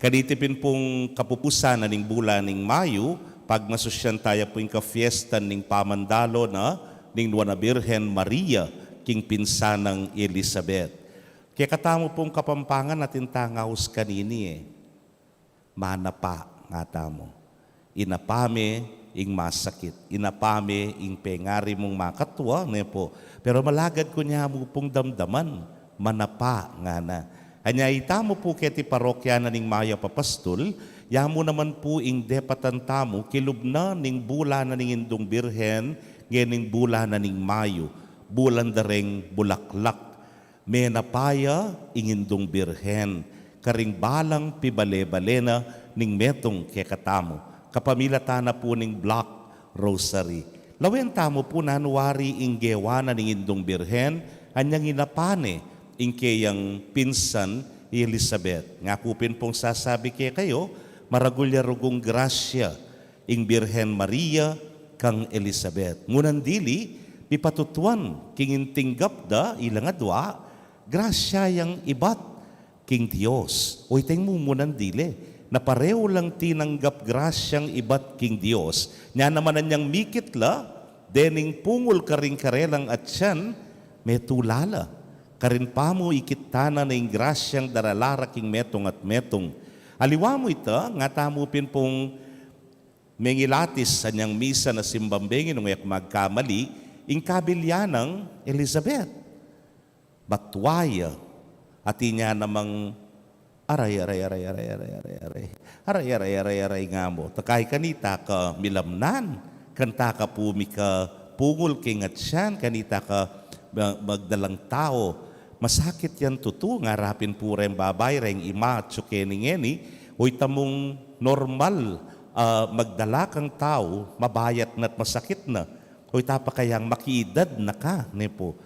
Kaniti pin pung kapupusan na ning bulan ning Mayu, pagmasusyan taya pu ing kafiestan ning pamandalo na ning Nuan a Birhen Maria king pinsan nang Elisabet. Kekatamu pung Kapampangan atin tang aus kanini e. Manapa, ngatamu. Inapa me ing masakit, inapa me ing pengari mung makatua, ne pu. Pero malagad ku nya mu pung damdaman, manapa, ngana. Anya itamu pu keti parokya na ning Mayap a Pastul, ya mu naman pu ing depatan tamu kilub na ning bulan na ning Indung Birhen, ngening bulan na ning Mayu, bulan da reng bulaklak. Menapa ya ing Indung Birhen karing balang pibale-bale na ning metung kekatamu, kapamilatan na pu ning Black Rosary. Lawen tamu pu nanu wari ing gewa na ning Indung Birhen anyang inapa ne ing keyang pinsan i Elisabet. Ngaku pin pung sasabi kekayu, maragul ya rugung grasya ing Birhen Maria kang Elisabet. Ngunang dili, pipatutuan king intinggap da ilang adua, grasya yang ibat king Dios. O iteng mumunang dili, na pareu lang tinanggap grasyang ibat king Dios. Nya naman anyang mikit la dening pungul karing karelang atyan, metula la karin pamu ikit tana na ing grasyang darala ra king metung at metung. Aliwa mu ita, ngatamu pin pung mengilatis anyang misa na simbang bengi nung e ku magkamali, ing kabilya nang Elizabeth. Batua ya, atin ya namang aray, aray, aray, aray, aray, aray, aray, aray, aray, aray, aray, nga mu. Takay kanita ka milamnan, kanta ka pu mikapungul king atyan, kanita ka ma-, magdalang tau. Masakit yan tutu, ngara pin pu reng babai, reng ima, atyu keni ngeni, o ita mung normal, ah, magdala kang tau, mabayat na't masakit na, o ita pa kayang makiedad na ka, ne pu.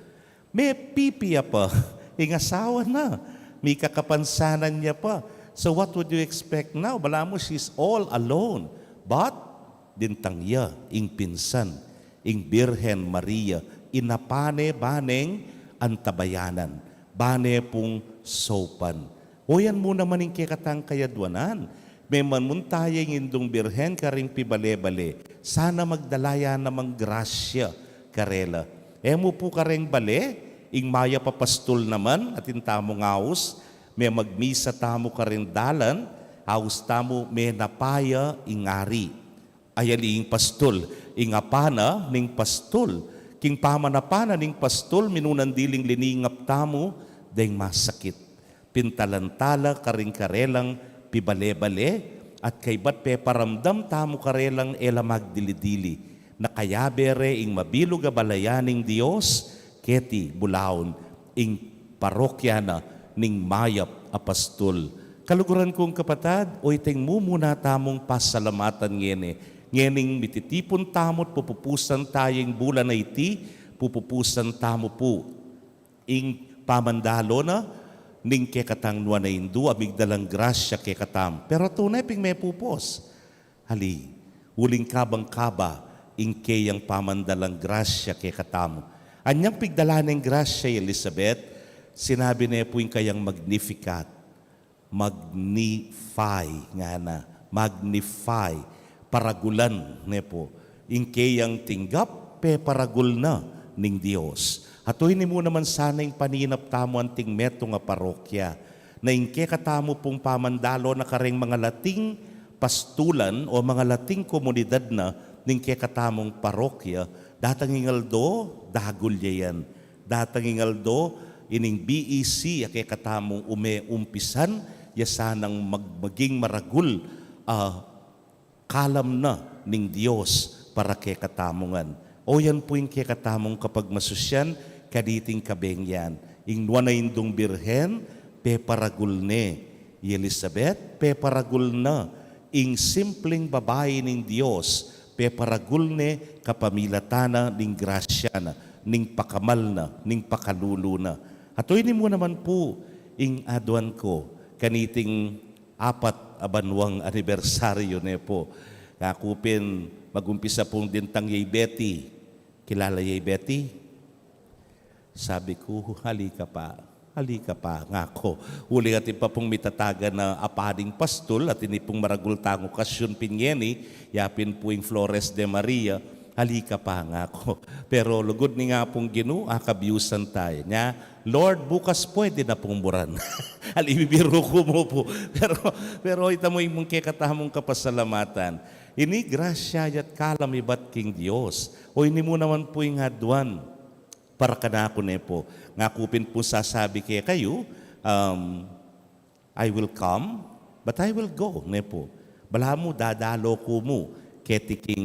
Mepipi ya pa ing asawa na, mikakapansanan ya pa. So what would you expect now? Balamu, she's all alone. But, dintang ya ing pinsan, ing Birhen Maria, inapa ne ba neng antabayanan, ba ne pung saupan. O yan mu naman ing kekatang kayadwanan. Meman munta ya ing Indung Birhen karing pibale-bale. Sana magdala ya namang grasya karela. E mu pu kareng bale, ing Mayap a Pastul naman, atin tamung aus, memagmisa tamu karing dalan, aus tamu menapa ya ing Ari. Ay ali ing pastul, ing apa na ning pastul. King pamanapa na ning pastul, minunang diling liningap tamu deng masakit. Pintalan tala karing karelang pibale-bale, at kaybat peparamdam tamu karelang e la magdili-dili. Na kayabe re ing mabilug a balayan ning Dios, keti bulaun ing parokya na ning Mayap a Pastul. Kaluguran kung kapatad, o iteng mumuna tamung pasalamatan ngeni, ngening mititipun tamu't pupupusan taya ing bulan a iti, pupupusan tamu pu ing pamandalo na ning kekatang Nuan a Indu a migdalang grasya kekatamu. Pero tune ping mepupus. Ali, uling kabang kaba ing keyang pamandalang grasya kekatamu. Anyang pigdala neng grasya i Elizabeth, sinabi ne pu ing kayang Magnificat. Magnify, ngana. Magnify. Paragulan, ne pu. Ing keyang tinggap, peparagul na ning Dios. At ini mu naman sana ing paninap tamu anting metung a parokya. Na ing kekatamu pung pamandalo na kareng mangalating pastulan o mangalating komunidad na ning kekatamung parokya, datang ing aldo, dagul ya yan. Datang ing aldo, ining B E C a kekatamung ume umpisan, ya sanang mag-, maging maragul a kalam na ning Dios para kekatamu ngan. O yan pu ing kekatamung kapagmasusyan, kaniting kabengyan. Ing nuan a indung Birhen, peparagul ne i Elizabeth, peparagul na ing simpling babai ning Dios, peparagul ne kapamilatan na ning grasya na, ning pakamal na, ning pakalulu na. At oyni mu naman pu ing aduan ku kaniting apat a banuang anibersaryu ne pu. Kaku pin magumpisa pung dintang yei Betty. Kilala yei Betty? Sabi ku, "Halika pa, halika pa," ngaku. Uling atin pa pung mitatagan a apa ding pastul, atin i pung maragul tang okasyun pin ngeni, ya pin pu ing Flores de Maria, "Halika pa," ngaku. Pero lugud ning Apung Ginu, akabiusan taya. Nya, "Lord, bukas pwede na pung buran." Ali, bibiru ku mu pu. Pero, pero ita mu ing kekatamung kapasalamatan. Ini grasya ya't kalam ibat king Dios. Oyni mu naman pu ing aduan para kanaku ne pu. Ngaku pin pu sasabi kekayu, um, "I will come, but I will go," ne pu. Balamu dadalo ku mu keti king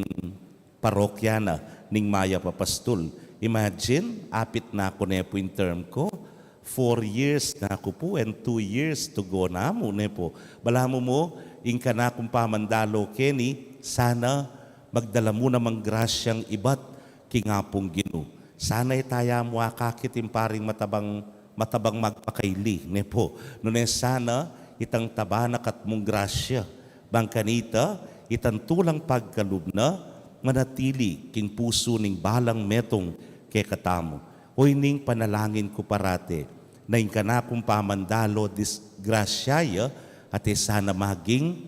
parokya na ning mayap a pastul. Imagine, apit na ku ne pu ing term ku, four years na ku pu and two years to go na mu ne pu. Balamu mu, ing kanakung pamandalo keni, sana magdala mu namang grasyang ibat king Apung Ginu. Sana e taya mu akakit ing paring matabang, matabang magpakaili, ne pu. Nune sana itang taba na katmung grasya, bang kanita itang tulang pagkalub na manatili king pusu ning balang metung kekatamu. Oyni ing panalangin ku parati, na ing kanakung pamandalo disgrasya ya, at e sana maging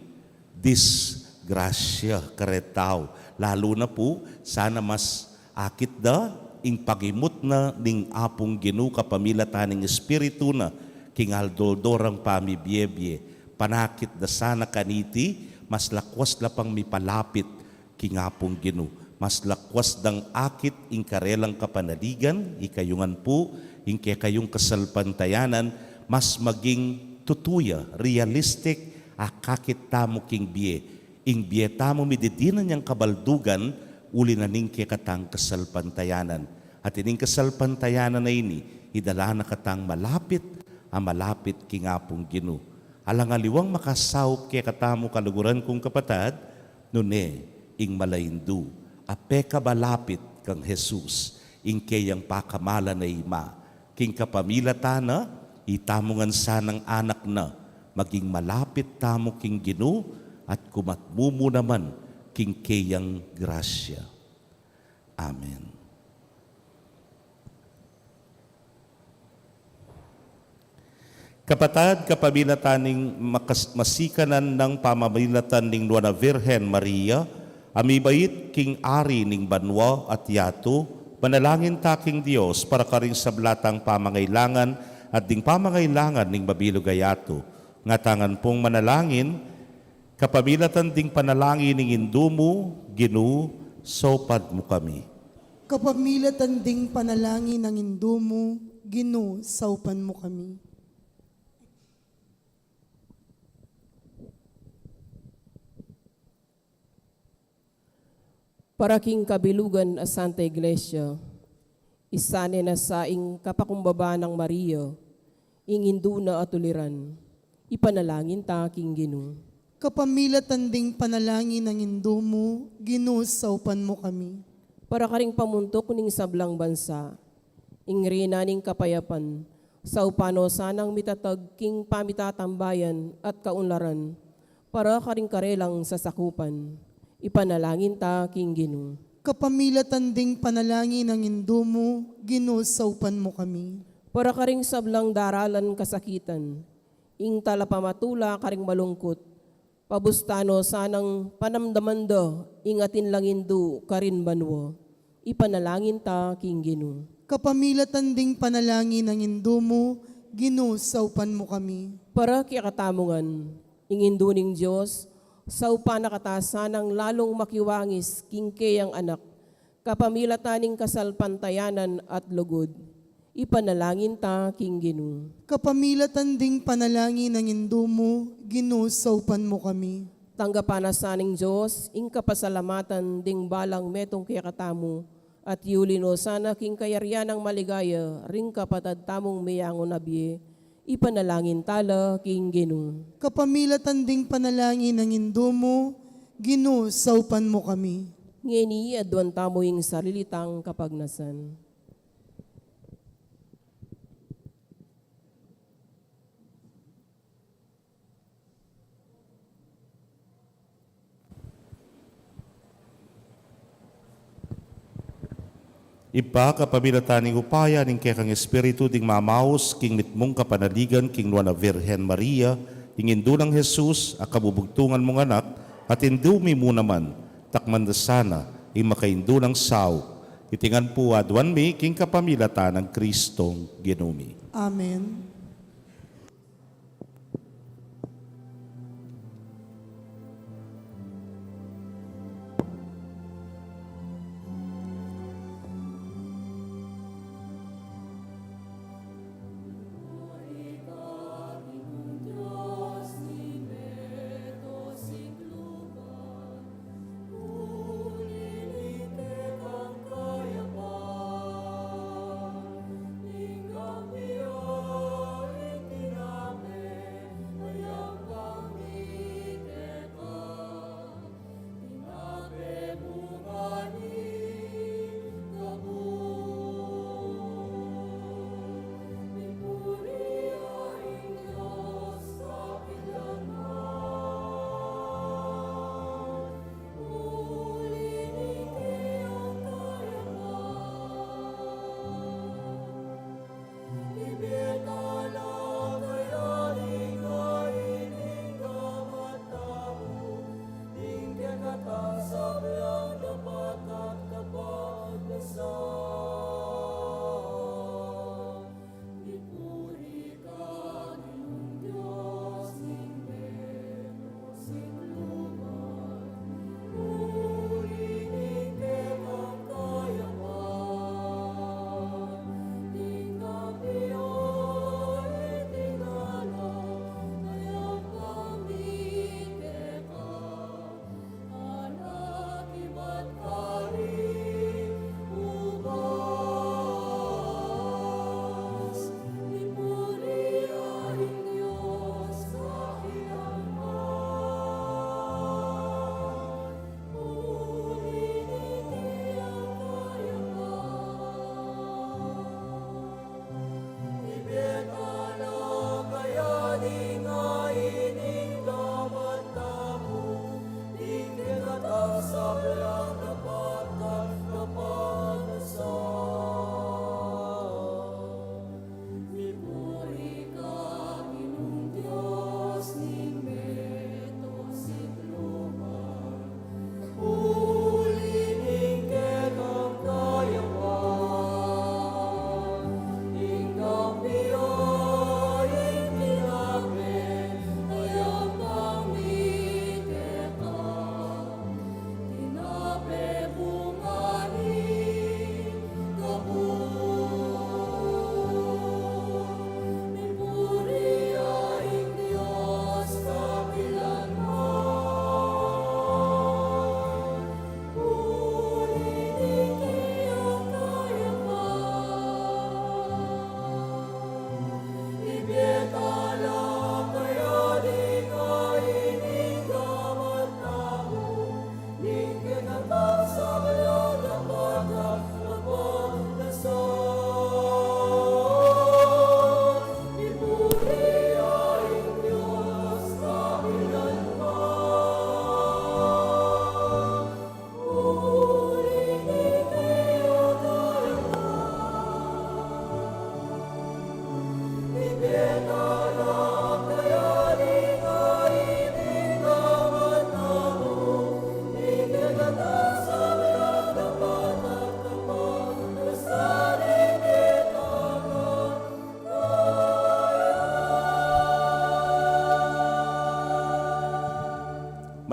disgrasya karetang tau. Lalu na pu, sana mas akit da ing pagimut na ning Apung Ginu kapamilatan ning Espiritu na king aldo-aldo rang pamibiebie. Panakit da sana kaniti, mas lakwas la pang mipalapit king Apung Ginu. Mas lakwas dang akit ing karelang kapanaligan, ikayu ngan pu, ing kekayung kasalpantayanan, mas maging tutu ya, realistic, akakit tamu king bie. Ing bie tamu mididinan yang kabaldugan, uli na ning kekatang kasalpantayanan. At ining kasalpantayanan a ini, idala na katang malapit, a malapit king Apung Ginu. Alang aliwang makasaup kekatamu kaluguran kung kapatad, nune ing mala indu, a pekabalapit kang Jesus, ing keyang pakamalan a ima, king kapamilatan na, itamu ngan sanang anak na, maging malapit tamu king Ginu, at kumatmu mu naman king keyang grasya. Amen. Kapatad, kapamilatan ning makas-, masikanan nang pamamilatan ning Nuan a Virgen Maria, a mibait king ari ning banua at yatu, manalangin ta king Dios para karing sabla tang pamangailangan at ding pamangailangan ning mabilug a yatu. Ngatanan pung manalangin, kapamilatan ding panalangin ning Indu mu, Ginu, saupan mu kami. Kapamilatan ding panalangin ning Indu mu, Ginu, saupan mu kami. Para king kabilugan a Santa Iglesia, isa ne na sa ing kapakumbaba nang Maria, ing Indu na a tuliran, ipanalangin ta king Ginu. Kapamilatan ding panalangin ning Indu mu, Ginu, saupan mu kami. Para karing pamuntuk ning sablang bansa, ing Reyna ning Kapayapan, saupan no sanang mitatag king pamitatambayan at kaunlaran, para karing karelang sasakupan, ipanalangin ta king Ginu. Kapamilatan ding panalangin ning Indu mu, Ginu, saupan mu kami. Para karing sablang daralan kasakitan, ing talapamatula karing malungkut, pabusta no sanang panamdaman da ing atin lang indu karin banua, ipanalangin ta king Ginu. Kapamilatan ding panalangin ning Indu mu, Ginu, saupan mu kami. Para kekatamu ngan, ing Indu ning Dios, saupan na kata sanang lalung makiwangis king keyang anak, kapamilatan ning kasalpantayanan at lugud, ipanalangin ta king Ginu. Kapamilatan ding panalangin ning Indu mu, Ginu, saupan mu kami. Tanggapan na sa ning Dios ing kapasalamatan ding balang metung kekatamu, At yuli no sana king kayarian nang maligaya ring kapatad tamung meyangu na bie, ipanalangin tala king Ginu. Kapamilatan ding panalangin nang Indu mu, Ginu, saupan mu kami. Ngeni, aduan tamu ing sarili tang kapagnasan. Ibpa, kapamilatan ning upaya ning kekang Espiritu ding mamaus king mitmung kapanaligan king nuan a Virgen Maria, ing Indu nang Jesus, a kabubugtungan mung Anak, at Indu mi mu naman, takman da sana ing makaindu nang saup. Iti ngan pu aduan mi king kapamilatan nang Kristong Ginu mi. Amen.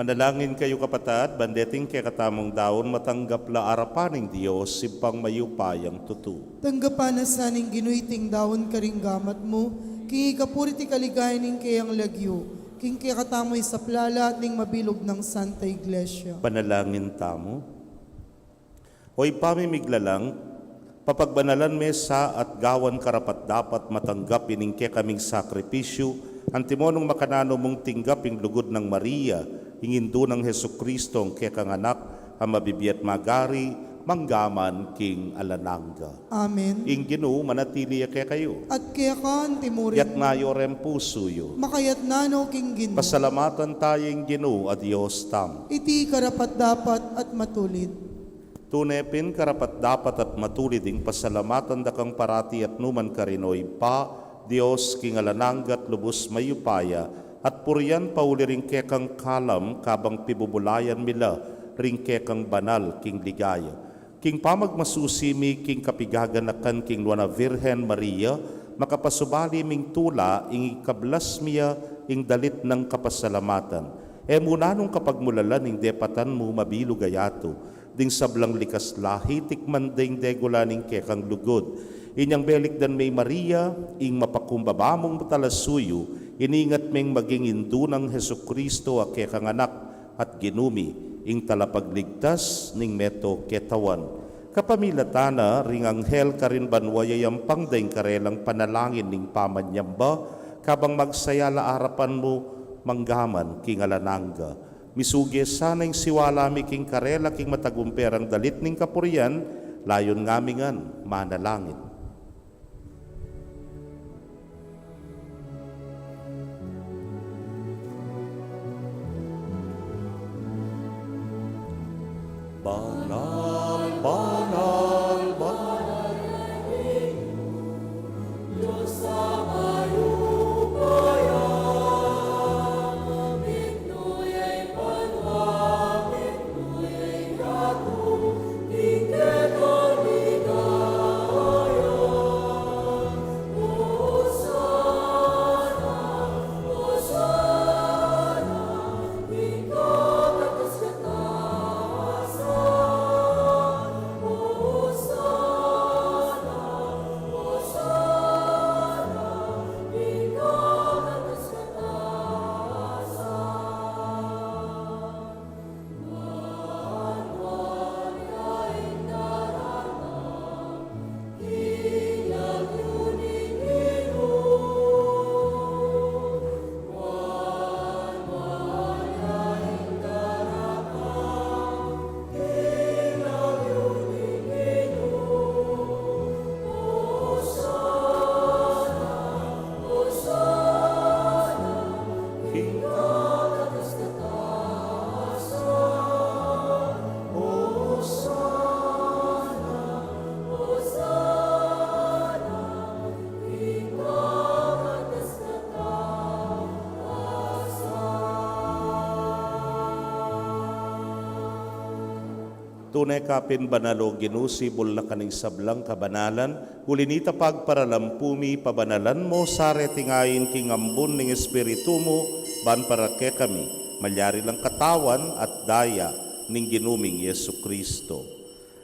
Manalangin kayu, kapatad, ban deting kekatamung daun matanggap la arapan ning Dios, Ibpang mayupayang tutu. Tanggapan na sa ning Ginu iting daun karing gamat mu, king ikapuri at kaligayan ning keyang lagyu, king kekatamu ing saplala at ning mabilug nang Santa Iglesia. Panalangin tamu. O Ibpa mi miglalang, papagbanalan me sa at gawan karapat-dapat matanggap ining kekaming sakripisyu, antimo nung makananu mung tinggap ing lugud nang Maria, ing indu nang Jesucristo, ing kekang Anak, a mabibie at magari, mangga man king alang angga. Amen. Ing Ginu manatili ya kekayu. At keka mu rin. Iyatas yu ring pusu yu. Makayatas no king Ginu. Pasalamatan taya ing Ginu a Dios tamu. Iti karapat-dapat at matulid. Tune pin karapat-dapat at matulid ing pasalamatan da kang parati at nu man karin, O Ibpa, Dios king alang angga at lubus mayupaya, at purian pauli ring kekang kalam kabang pibubulayan mi la ring kekang banal king ligaya. King pamagmasusi mi king kapigaganakan king Nuan a Virgen Maria, makapasubali ming tula ing ikablas mi ya ing dalit nang kapasalamatan. E mu nanung kapagmulalan ing depatan mu mabilug a yatu, ding sablang likas lahi tikman da ing degula ning kekang lugud. Inyang belikdan me i Maria, ing mapakumbaba mung talasuyu, iningat meng maging indu nang Jesucristo a kekang Anak, at Ginu mi, ing talapagligtas ning meto ketawan. Kapamilatan na ring anghel karin banua yayampang da ing karelang panalangin ning pamanyamba, kabang magsaya la arapan mu mangga man king alang angga. Misuge sana ing siwala mi king karela king matagumpe rang dalit ning kapurian, layun ngami ngan manalangin. Banal, banal, banal, Dios a mayupaya. Tune ka pin banal, O Ginu, sibul na ka ning sablang kabanalan, uli nita pagparalampu mi, pabanalan mu sa reting ain king ambun ning Espiritu mu, ban para kekami malyari lang katawan at daya ning Ginu ming Jesucristo.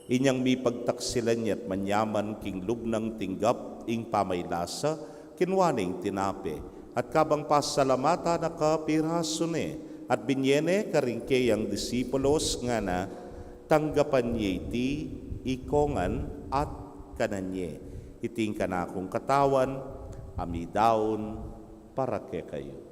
Inyang mipagtaksilan ya't manyaman king lub nang tinggap ing pamaylasa, kinua ne ing tinape, at kabang pasalamatan na ka, pirasu ne, at binye ne karing keyang disipulos, ngana: Tanggapan ye iti ikongan at kanan ye. Iti ing kanakung katawan, a midaun para kekayu.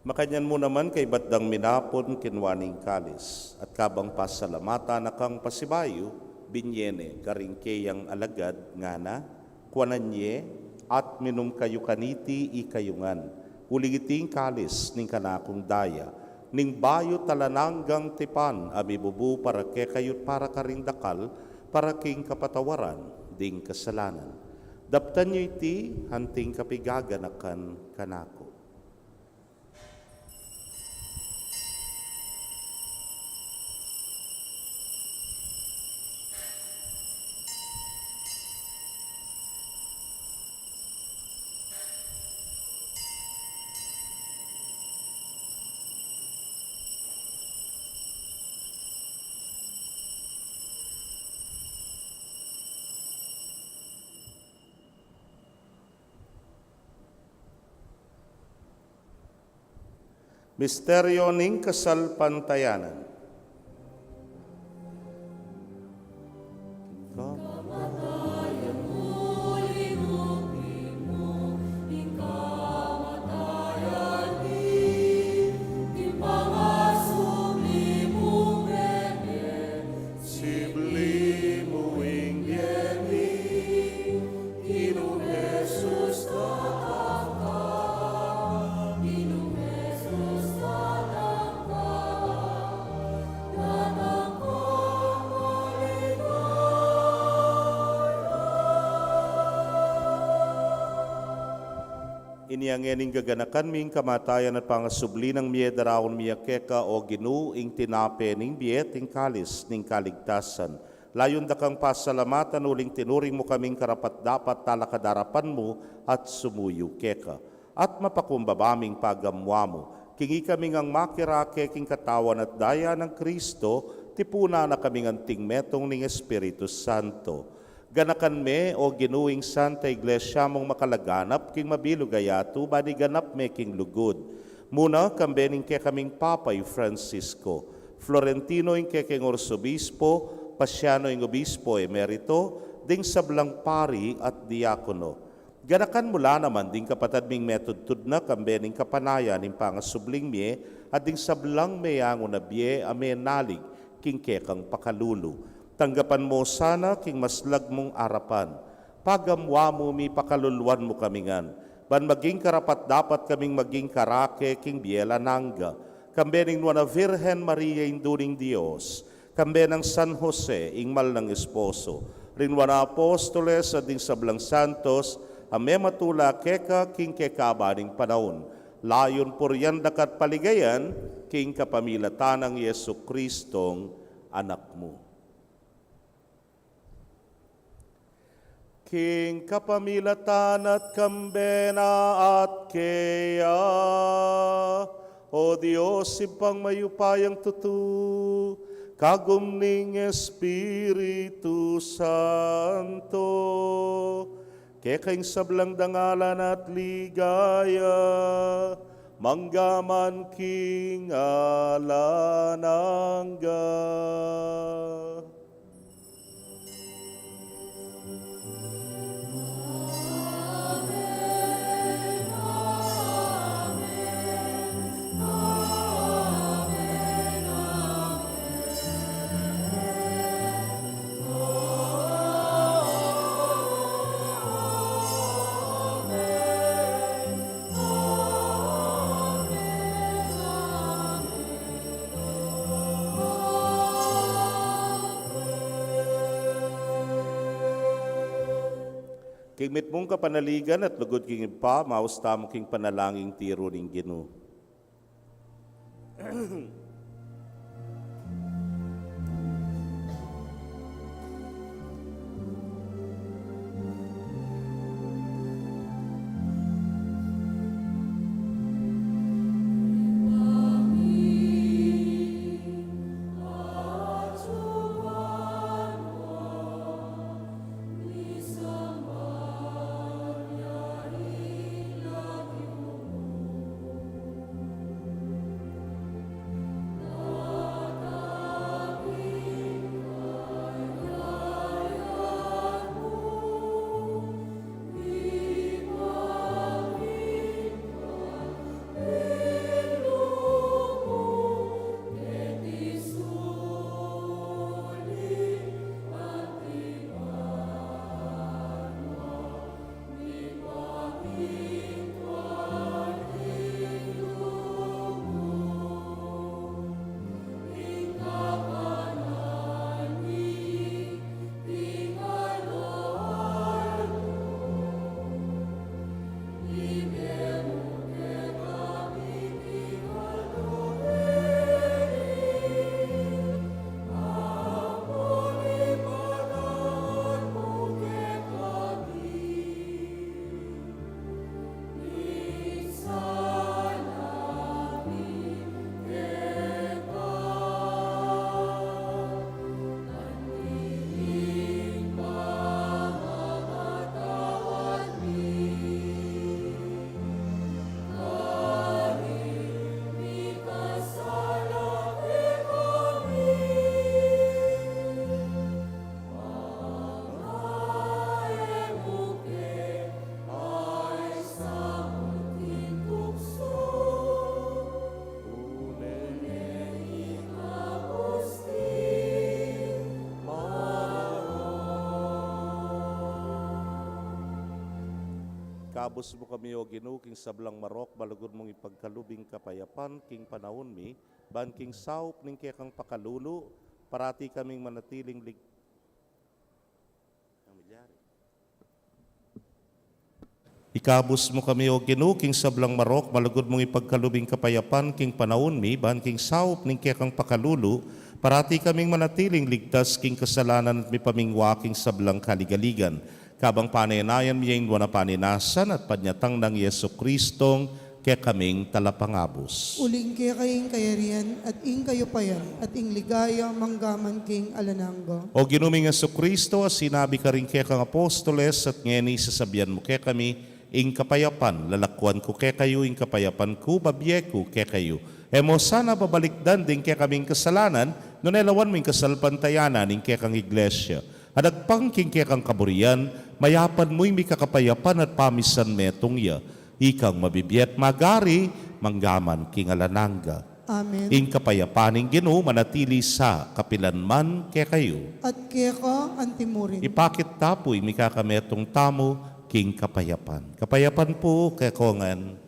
Makanyan mu naman, kaybat dang minapun, kinua ne ing kalis, at kabang pasalamatan na kang pasibayu, binye ne karing keyang alagad, ngana: Kuanan ye at minum kayu kaniti ikayu ngan, uling iti ing kalis ning kanakung daya, ning bayu at alang anggang tipan, a mibubu para kekayu't para karing dakal, para king kapatawaran ding kasalanan. Daptan yu iti anting kapigaganakan kanaku. Misteryo ning kasalpantayanan. Sibli mu ing bie mi, Ginung Jesus, datang ka. Ginung Jesus, datang ka. Datang ka, maligaya. Inya ngeni gaganakan mi ing kamatayan at pangasubli nang mie, daraun mi keka, o Ginu, ing tinape ning bie at ing kalis ning kaligtasan. Layun da kang pasalamatan uling tinuring mu kaming karapat-dapat talakad arapan mu at sumuyu keka. At mapakumbaba ming pagamua mu king ikami ngang makirake king katawan at daya nang Kristo, tipunan na kaming anting metung ning Espiritu Santo. Ganakan me, o Ginu, ing Santa Iglesia mung makalaganap king mabilug a yatu, ban iganap me king lugud. Muna, kambe ning kekaming Papa i Francisco, Florentino ing kekeng Arsobispo, Pasiano ing Obispo Emerito, ding sablang pari at diakono. Ganakan mu la naman ding kapatad ming metudtud na kambe ning kapanayan ning pangasubling mie, at ding sablang meyangu na bie a menalig king kekang pakalulu. Tanggapan mu sana king maslag mung arapan. Pagamua mu mi pakaluluan mu kami ngan, ban maging karapat-dapat kaming maging karake king bie alang angga, kambe ning Nuan a Virgen Maria, Indu ning Dios, kambe nang San Jose, ing mal nang esposo, ring Nuan a Apostoles, at ding sablang santos a mematula keka king kekaba ning panaun, layun purian da ka at paligayan king kapamilatan nang Jesucristong Anak mu. King kapamilatan na at kambe na at keya, o Dios, Ibpang mayupayang tutu, kagum ning Espiritu Santo, keka ing sablang dangalan at ligaya, mangga man king alang angga. King mitmung kapanaligan at lugud king Ibpa, maus tamu king panalangin tiru ning Ginu. Ikabus mu kami, O Ginu, king sablang marok, malugud mung ipagkalub ing kapayapan king panaun mi, ban king saup ning kekang pakalulu, parati kaming manatiling lig-, Ikabus mu kami, O Ginu, king sablang marok, malugud mung ipagkalub ing kapayapan king panaun mi, ban king saup ning kekang pakalulu, parati kaming manatiling ligtas king kasalanan at mipamingwa king sablang kaligaligan. Kabang panenayan mi ing nuan a paninasan at panyatang nang Jesucristong kekaming talapangabus. Uling keka ing kayarian, at ing kayupayan, at ing ligaya, manggaman king alang angga. O Ginu ming Jesucristo, a sinabi karing kekang apostoles, at ngeni sasabian mu kekami, ing kapayapan lalakwan ku kekayu, ing kapayapan ku babie ku kekayu. E mu sana babalikdan ding kekaming kasalanan, nune lawan mu ing kasalpantayanan ning kekang Iglesia. At agpang king kekang kaburian, mayapan mu ing mikakapayapan at pamisan metung ya. Ikang mabibie at magari, manggaman king alang angga. Amen. Ing kapayapan ning Ginu manatili sa kapilan man kekayu. At keka antimurin. Ipakit ta pu ing mikakametung tamu king kapayapan. Kapayapan pu kekongan.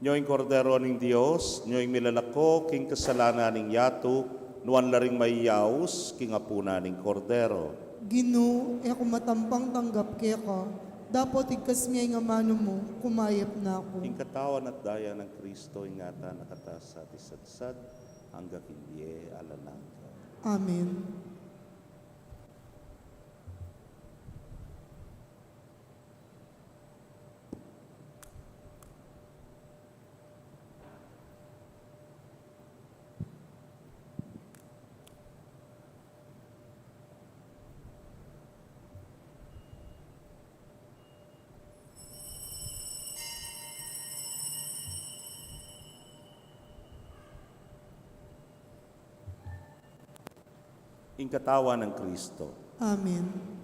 Nyo ing Kordero ning Dios, nyo ing milalako king kasalanan ning yatu, nuan la ring mayayaus king apunan ning Kordero. Ginu, e ku matampang tanggap keka, dapot igkas me ing amanu mu, kumayap na ku. Ing katawan at daya nang Kristo, ingatan na kata sa at isadsad, angga king bie alang angga. Amen. Ing katawan nang Kristo. Amen.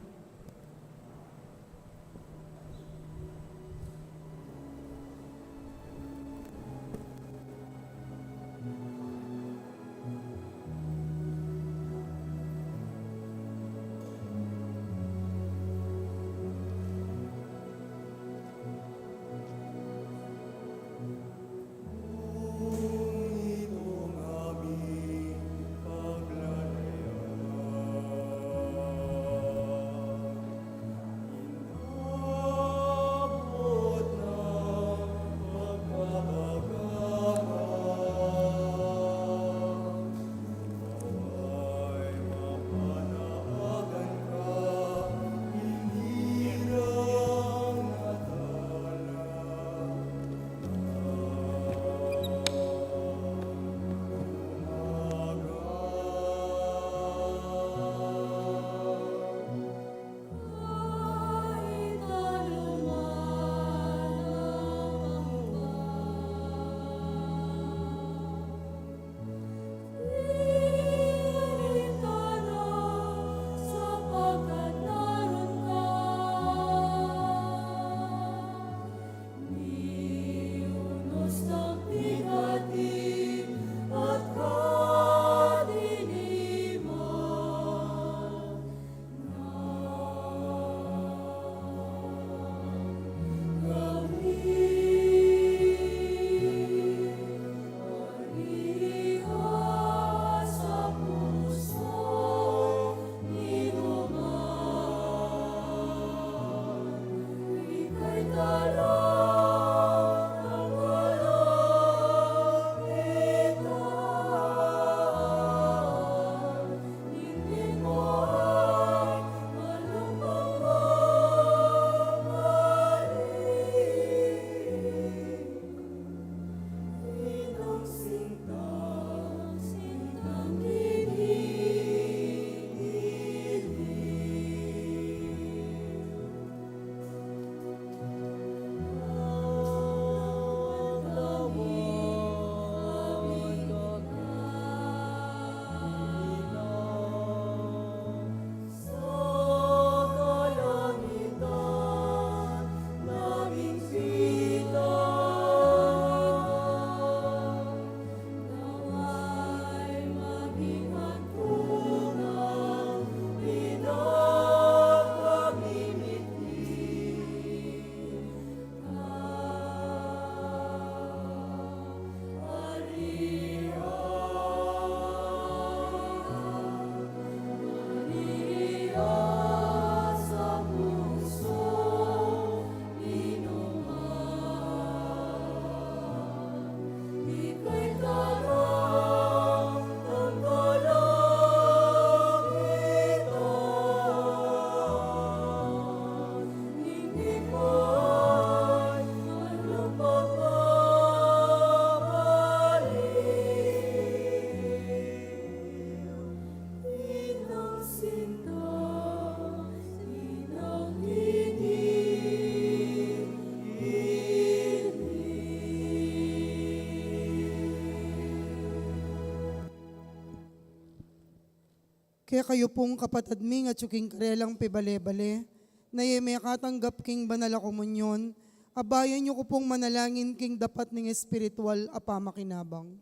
Kekayu pung kapatad ming atyu king karelang pibale-bale, na e mekatanggap king banal a komunyon, abayan yu ku pung manalangin king dapat ning espiritual a pamakinabang.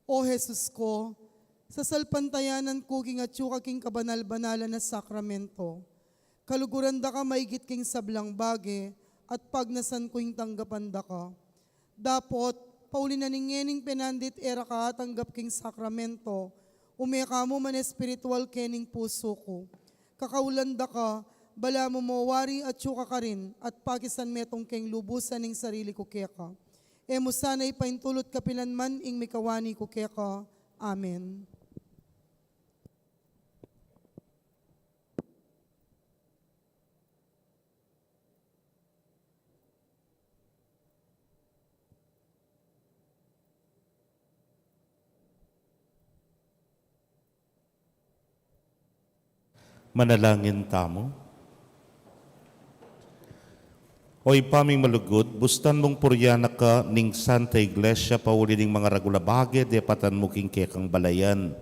O Jesus ku, sasalpantayanan ku king atyu ka king kabanal-banalan a sakramento. Kaluguran da ka maigit king sablang bage, at pagnasan ku ing tanggapan da ka. Dapot, pauli na ning ngening penandit e ra ka atanggap king sakramento, ume ka mu man espiritual kening pusu ku. Kakaulan da ka, balamu mo wari atyu ka karin, at pakisan metung keng lubusan ing sarili ku keka. E mu sana ipaintulut kapilan man ing mikawani ku keka. Amen. Manalangin tamu. O Ibpa ming malugud, bustan mung purian na ka ning Santa Iglesia pauli ning mangaragul a bage depatan mu king kekang balayan.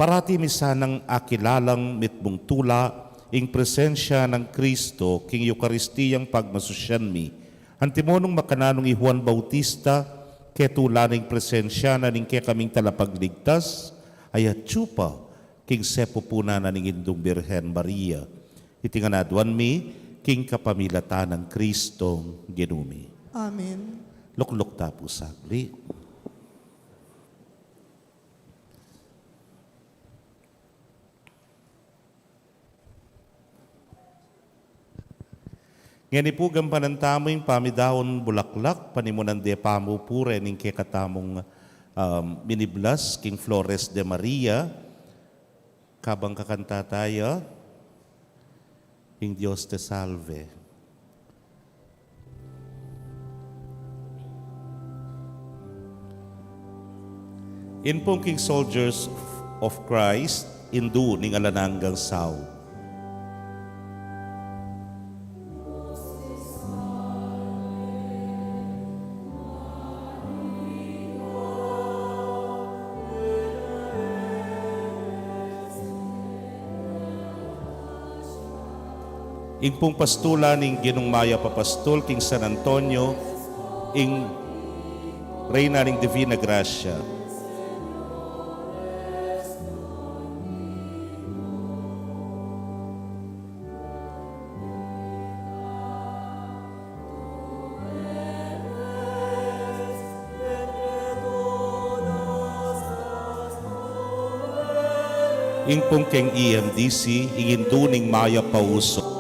Parati mi sanang akilalang mitmung tula ing presensya nang Kristo king Eukaristiyang pagmasusyan mi. Antimo nung makananu i Juan Bautista, ketula na ing presensya na ning kekaming Talapagligtas, ay atyu pa king sepupunan na ning Indung Birhen Maria. Iti ngan aduan mi king kapamilatan nang Kristong Ginu mi. Amen. Lukluk ta pu saglit. Ngeni pu, gampanan tamu ing pamidaun bulaklak, panimunan de pamupure ning kekatamung, um, miniblas king Flores de Maria, kabang kakanta taya ing Dios te salve. Ing pung king Soldiers of Christ, Indu ning Alang Anggang Sau. Ing pung pastulan ning Ginung Mayap a Pastul king San Antonio, ing Reyna ning Divina Gracia. Ing pung keng E M D C, ing Indu ning Mayap a Uso.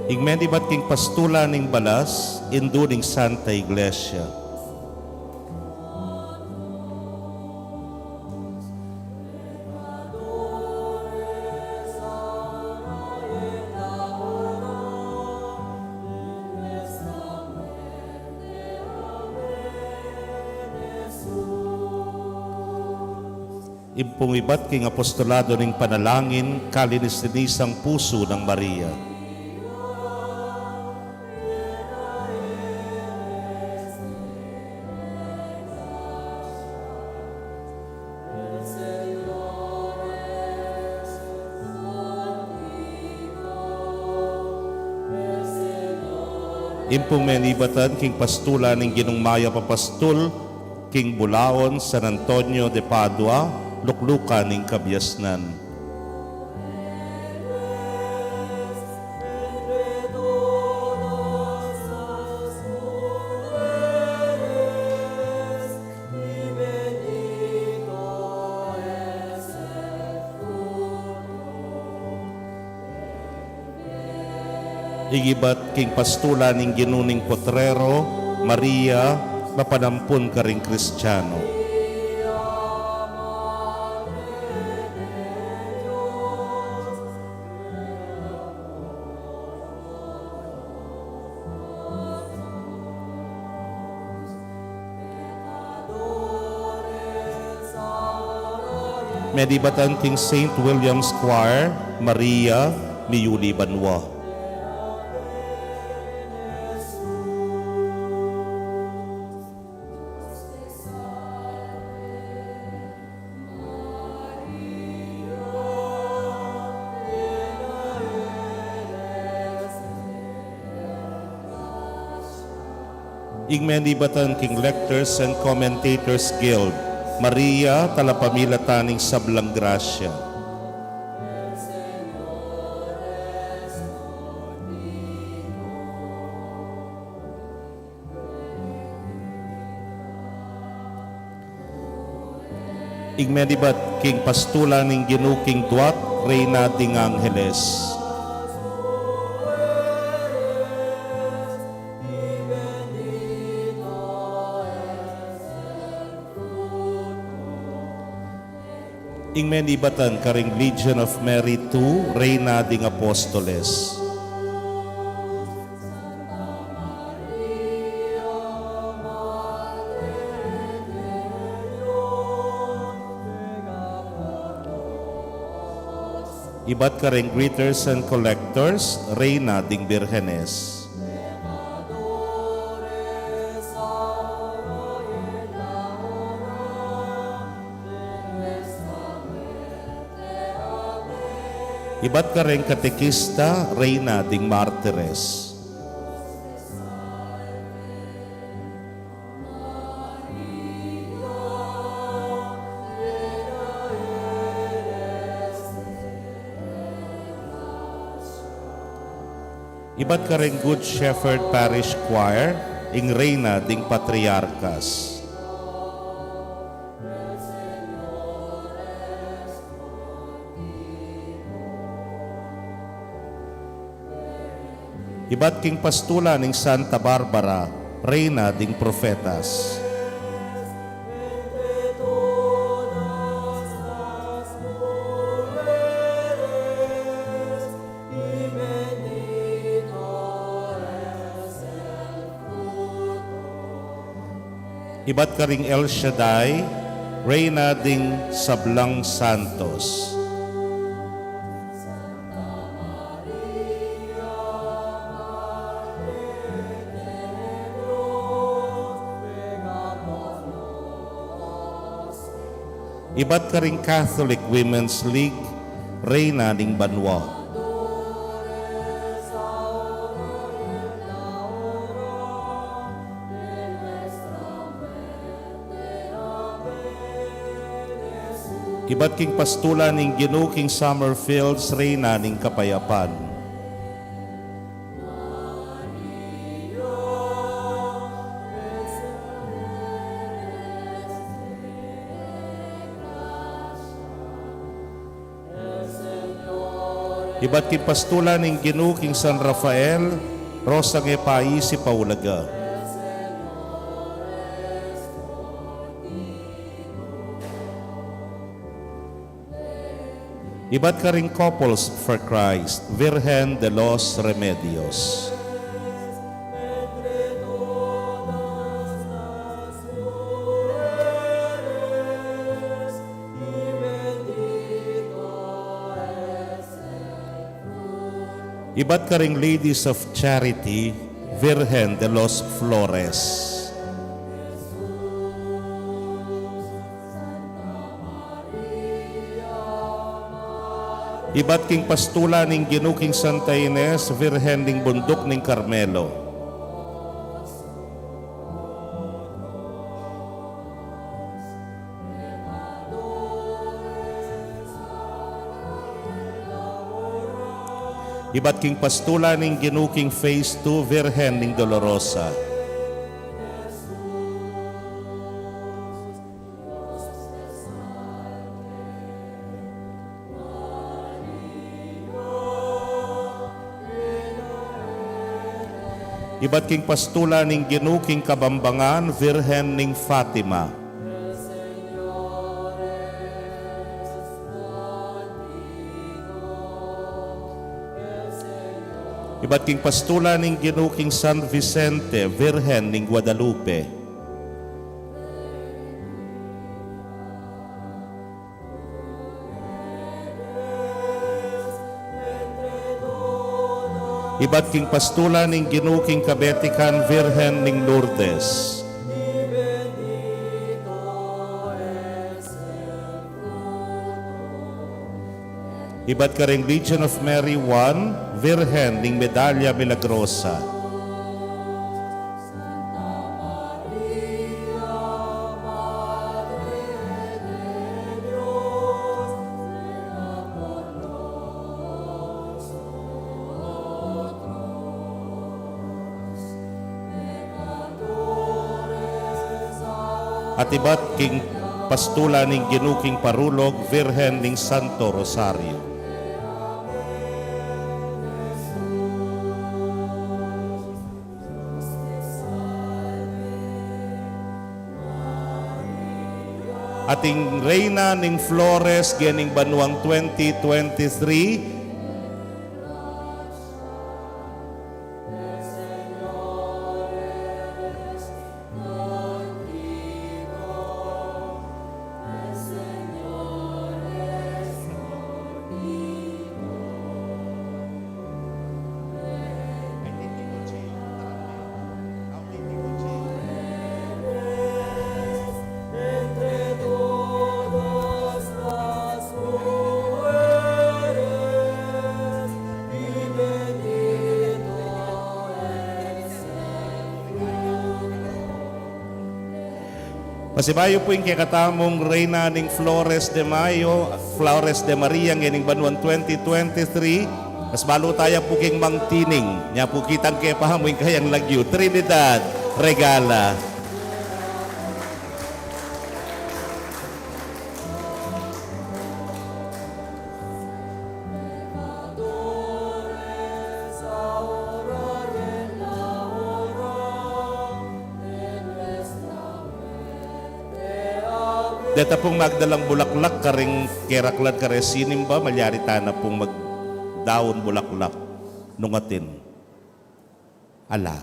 Ing menibat king pastulan ning balas, Indu ning Santa Iglesia. Ing pung ibat king apostolado ning panalangin, kalinis-linisang pusu nang Maria. Ing pung menibatan king pastulan ning Ginung Mayap a Pastul king Bulaon, San Antonio de Padua, luklukan ning kabiasnan. Ing ibat king pastulan ning Ginu ning Potrero, Maria, mapanampun karing Kristiano. Menibatan king Saint William's Choir, Maria, miyuli banua. Ing menibatan king Lectors and Commentators Guild, Maria, talapamilatan ning sablang grasya. Ing menibat king pastulan ning Ginu king duat, Reyna ding Angeles. Ing menibatan karing Legion of Mary two, Reyna ding Apostoles. Ibat karing Greeters and Collectors, Reyna ding Birhenes. Ibat karing Katekista, Reyna ding Martires. Ibat karing Good Shepherd Parish Choir, ing Reyna ding Patriarkas. Ibat king pastulan ning Santa Barbara, Reyna ding Profetas. Ibat karing El Shaddai, Reyna ding sablang santos. Ibat karing Catholic Women's League, Reyna ning banua. Ibat king pastulan ning Ginu king Summerfields, Reyna ning Kapayapan. Ibat king pastulan ning Ginu king San Rafael, Rosang e paisi paulaga. Ibat karing Couples for Christ, Virgen de los Remedios. Ibat karing Ladies of Charity, Virgen de los Flores. Ibat king pastulan ning Ginu king Santa Ines, Virgen ning Bunduk ning Carmelo. Ibat king pastulan ning Ginu king Phase two, Virgen ning Dolorosa. Ibat king pastulan ning Ginu king Kabambangan, Virgen ning Fatima. Ibat king pastulan ning Ginu king San Vicente, Virgen ning Guadalupe. Ibat king pastulan ning Ginu king Kabetikan, Virgen ning Lourdes. Ibat karing Legion of Mary one, Virgen ning Medalla Milagrosa. At ibat king pastulan ning Ginu king parulog, Virgen ning Santo Rosario. Ating Reyna ning Flores, gening banuang twenty twenty-three. Pasibayu pu ing kekatamung Reyna ning Flores de Mayo, Flores de Maria, ngening banuang twenty twenty-three. Mas balu taya pu king Mang Tining, nya pu kitang kepamu ing kayang lagyu, Trinidad Regala. Deta pung magdalang bulaklak karing keraklan kare sinimba, malyari tana pung magdaun bulaklak nung atin. Ala.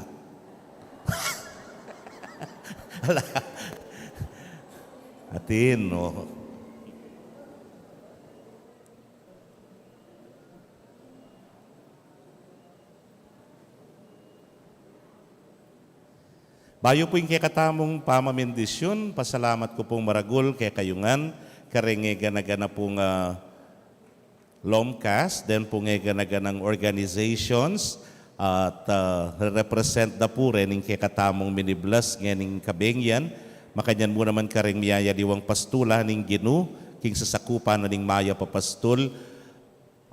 Ala. Atin, no? Bayu pu ing kekatamung pamamindisyun, pasalamat ku pung maragul kekayu ngan, kareng e gana-gana pung, ah, Lomcas, den pung e gana-ganang organizations, at, ah, represent da pu rin ing kekatamung minibless ngening kabeng yan, makanyan mu naman kareng miyayaliwang pastulan ning Ginu, king sasakupan na ning mayap a pastul,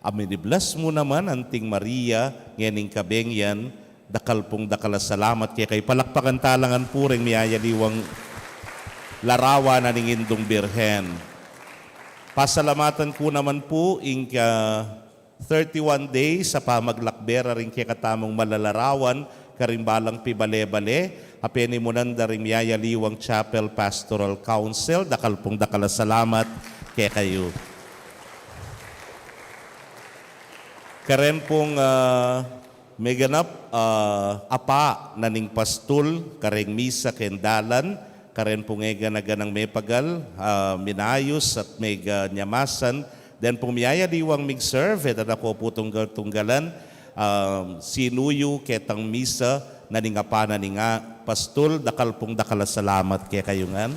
a minibless mu naman anting Maria, ngening kabeng yan, dakal pung dakal a salamat kekayu. Palakpakan tala ngan pu reng miyayaliwang larawan na ning Indung Birhen. Pasalamatan ku naman pu ing ka thirty-one days a pamaglakbe ra ring kekatamung malalarawan karing balang pibale-bale, a penimunan da ring miyayaliwang Chapel Pastoral Council, dakal pung dakal a salamat kekayu. Karen pung, ah, meganap, ah, apa na ning pastul, kareng misa keng dalan, karen pung e gana-ganang mepagal, ah, minayus at mega nyamasan, den pung miyayaliwang mig-serve, e tana ko pu tunggal-tunggalan, ah, sinuyu ketang misa na ning apa na ning, ah, pastul, dakal pung dakal a salamat kekayu ngan.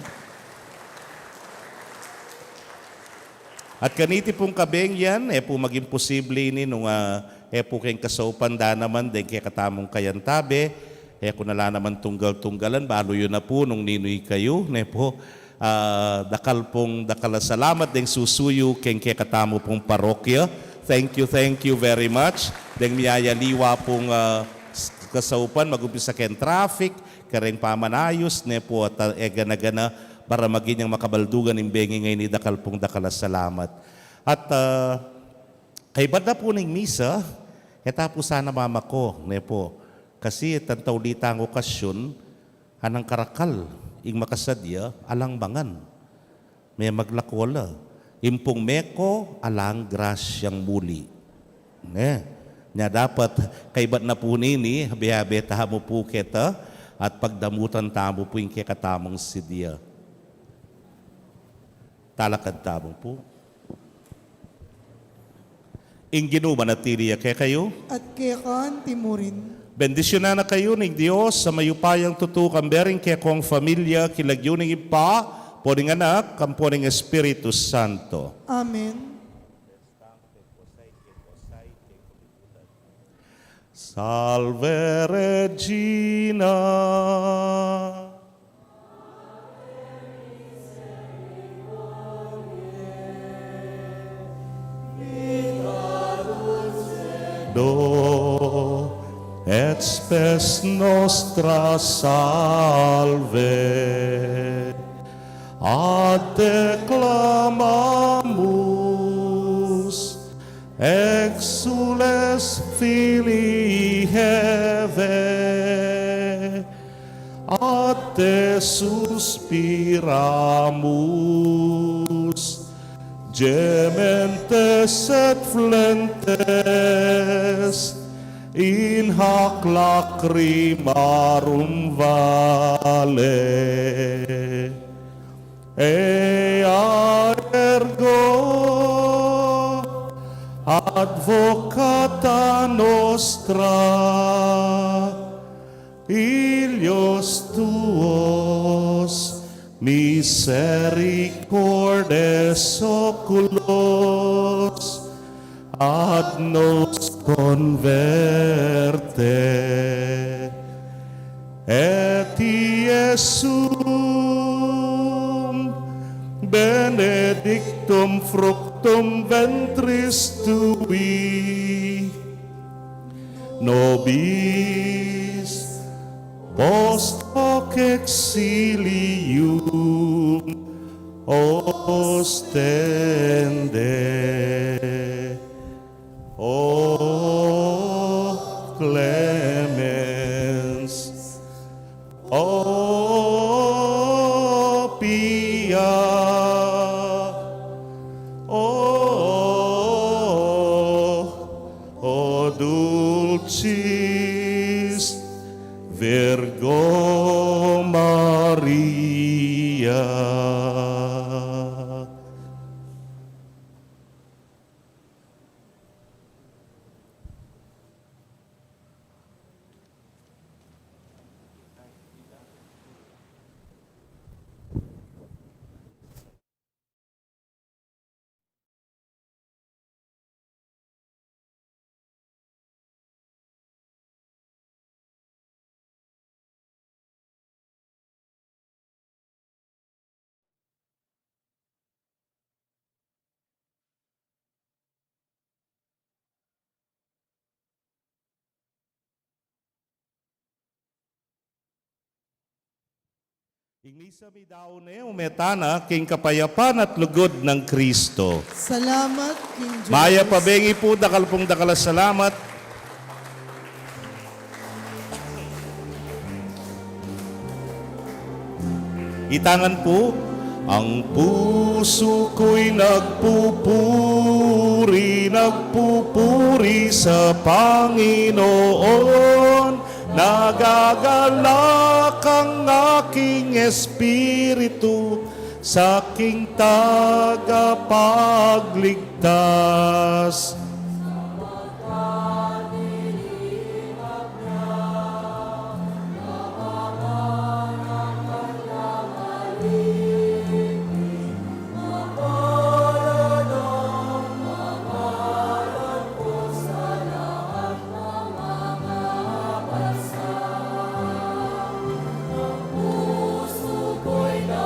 At kaniti pung kabeng yan, e pu maging posible ini nung, ah, e pu keng kasaupan da naman deng kekatamung kayantabe, e ku na la naman tunggal-tunggalan, balu yu na pu nung ninu ikayu, ne pu, ah, dakal pung dakal a salamat deng susuyu keng kekatamu pung parokya. Thank you, thank you very much. Deng miyayaliwa pung, ah, s-, kasaupan, magumpisa keng traffic, kareng pamanayus, ne pu, at, ah, e gana-gana, para maging yang makabaldugan ing bengi ngeni, dakal pung dakal a salamat. At, ah, kaybat na pu ning misa, e ta pu sana mamako, ne pu. Kasi itang tau litang okasyun, anang karakal, ing makasadya, alang mangan. Memaglako la. Ing pung meko, alang grasyang muli. Ne? Nya dapat, kaybat na pu nini, habe-habe tamu pu keta, at pagdamutan tamu pu ing kekatamung sidya. Talakad tamu pu. Ing Ginu manatili ya kekayu. At keka naman murin. Bendisyunan na kayu ning Dios a mayupayang tutu, kambe ring kekong familia, king lagyu ning Ibpa, ampo ning Anak, ampo ning Espiritu Santo. Amen. Salve Regina. Do et spes nostra salve. Ad te clamamus, exsules filii Hevae, ad te suspiramus, gementes et flentes in hac lacrimarum valle. Ea ergo advocata nostra, illos tuos misericordes oculos ad nos converte. Et Iesum benedictum fructum ventris tui, nobis post hoc exilium ostende. O clemens, o pia, o, o dulcis Virgo Maria. Ing misa midaun ne, ume tana king kapayapan at lugud nang Kristo. Salamat king Dios. Mayap a bengi pu, dakal pung dakal a salamat. Ita ngan pu. Ang pusu ku'y nagpupuri, nagpupuri sa Panginoon. Nagagalak ang aking espiritu sa aking tagapagligtas.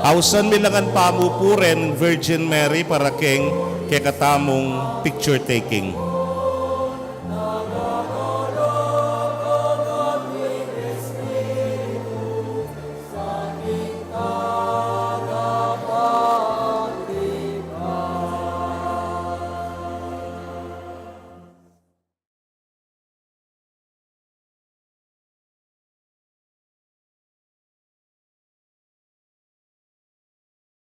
Ausan mi la ngan pamupuren Virgin Mary para king kekatamung picture taking.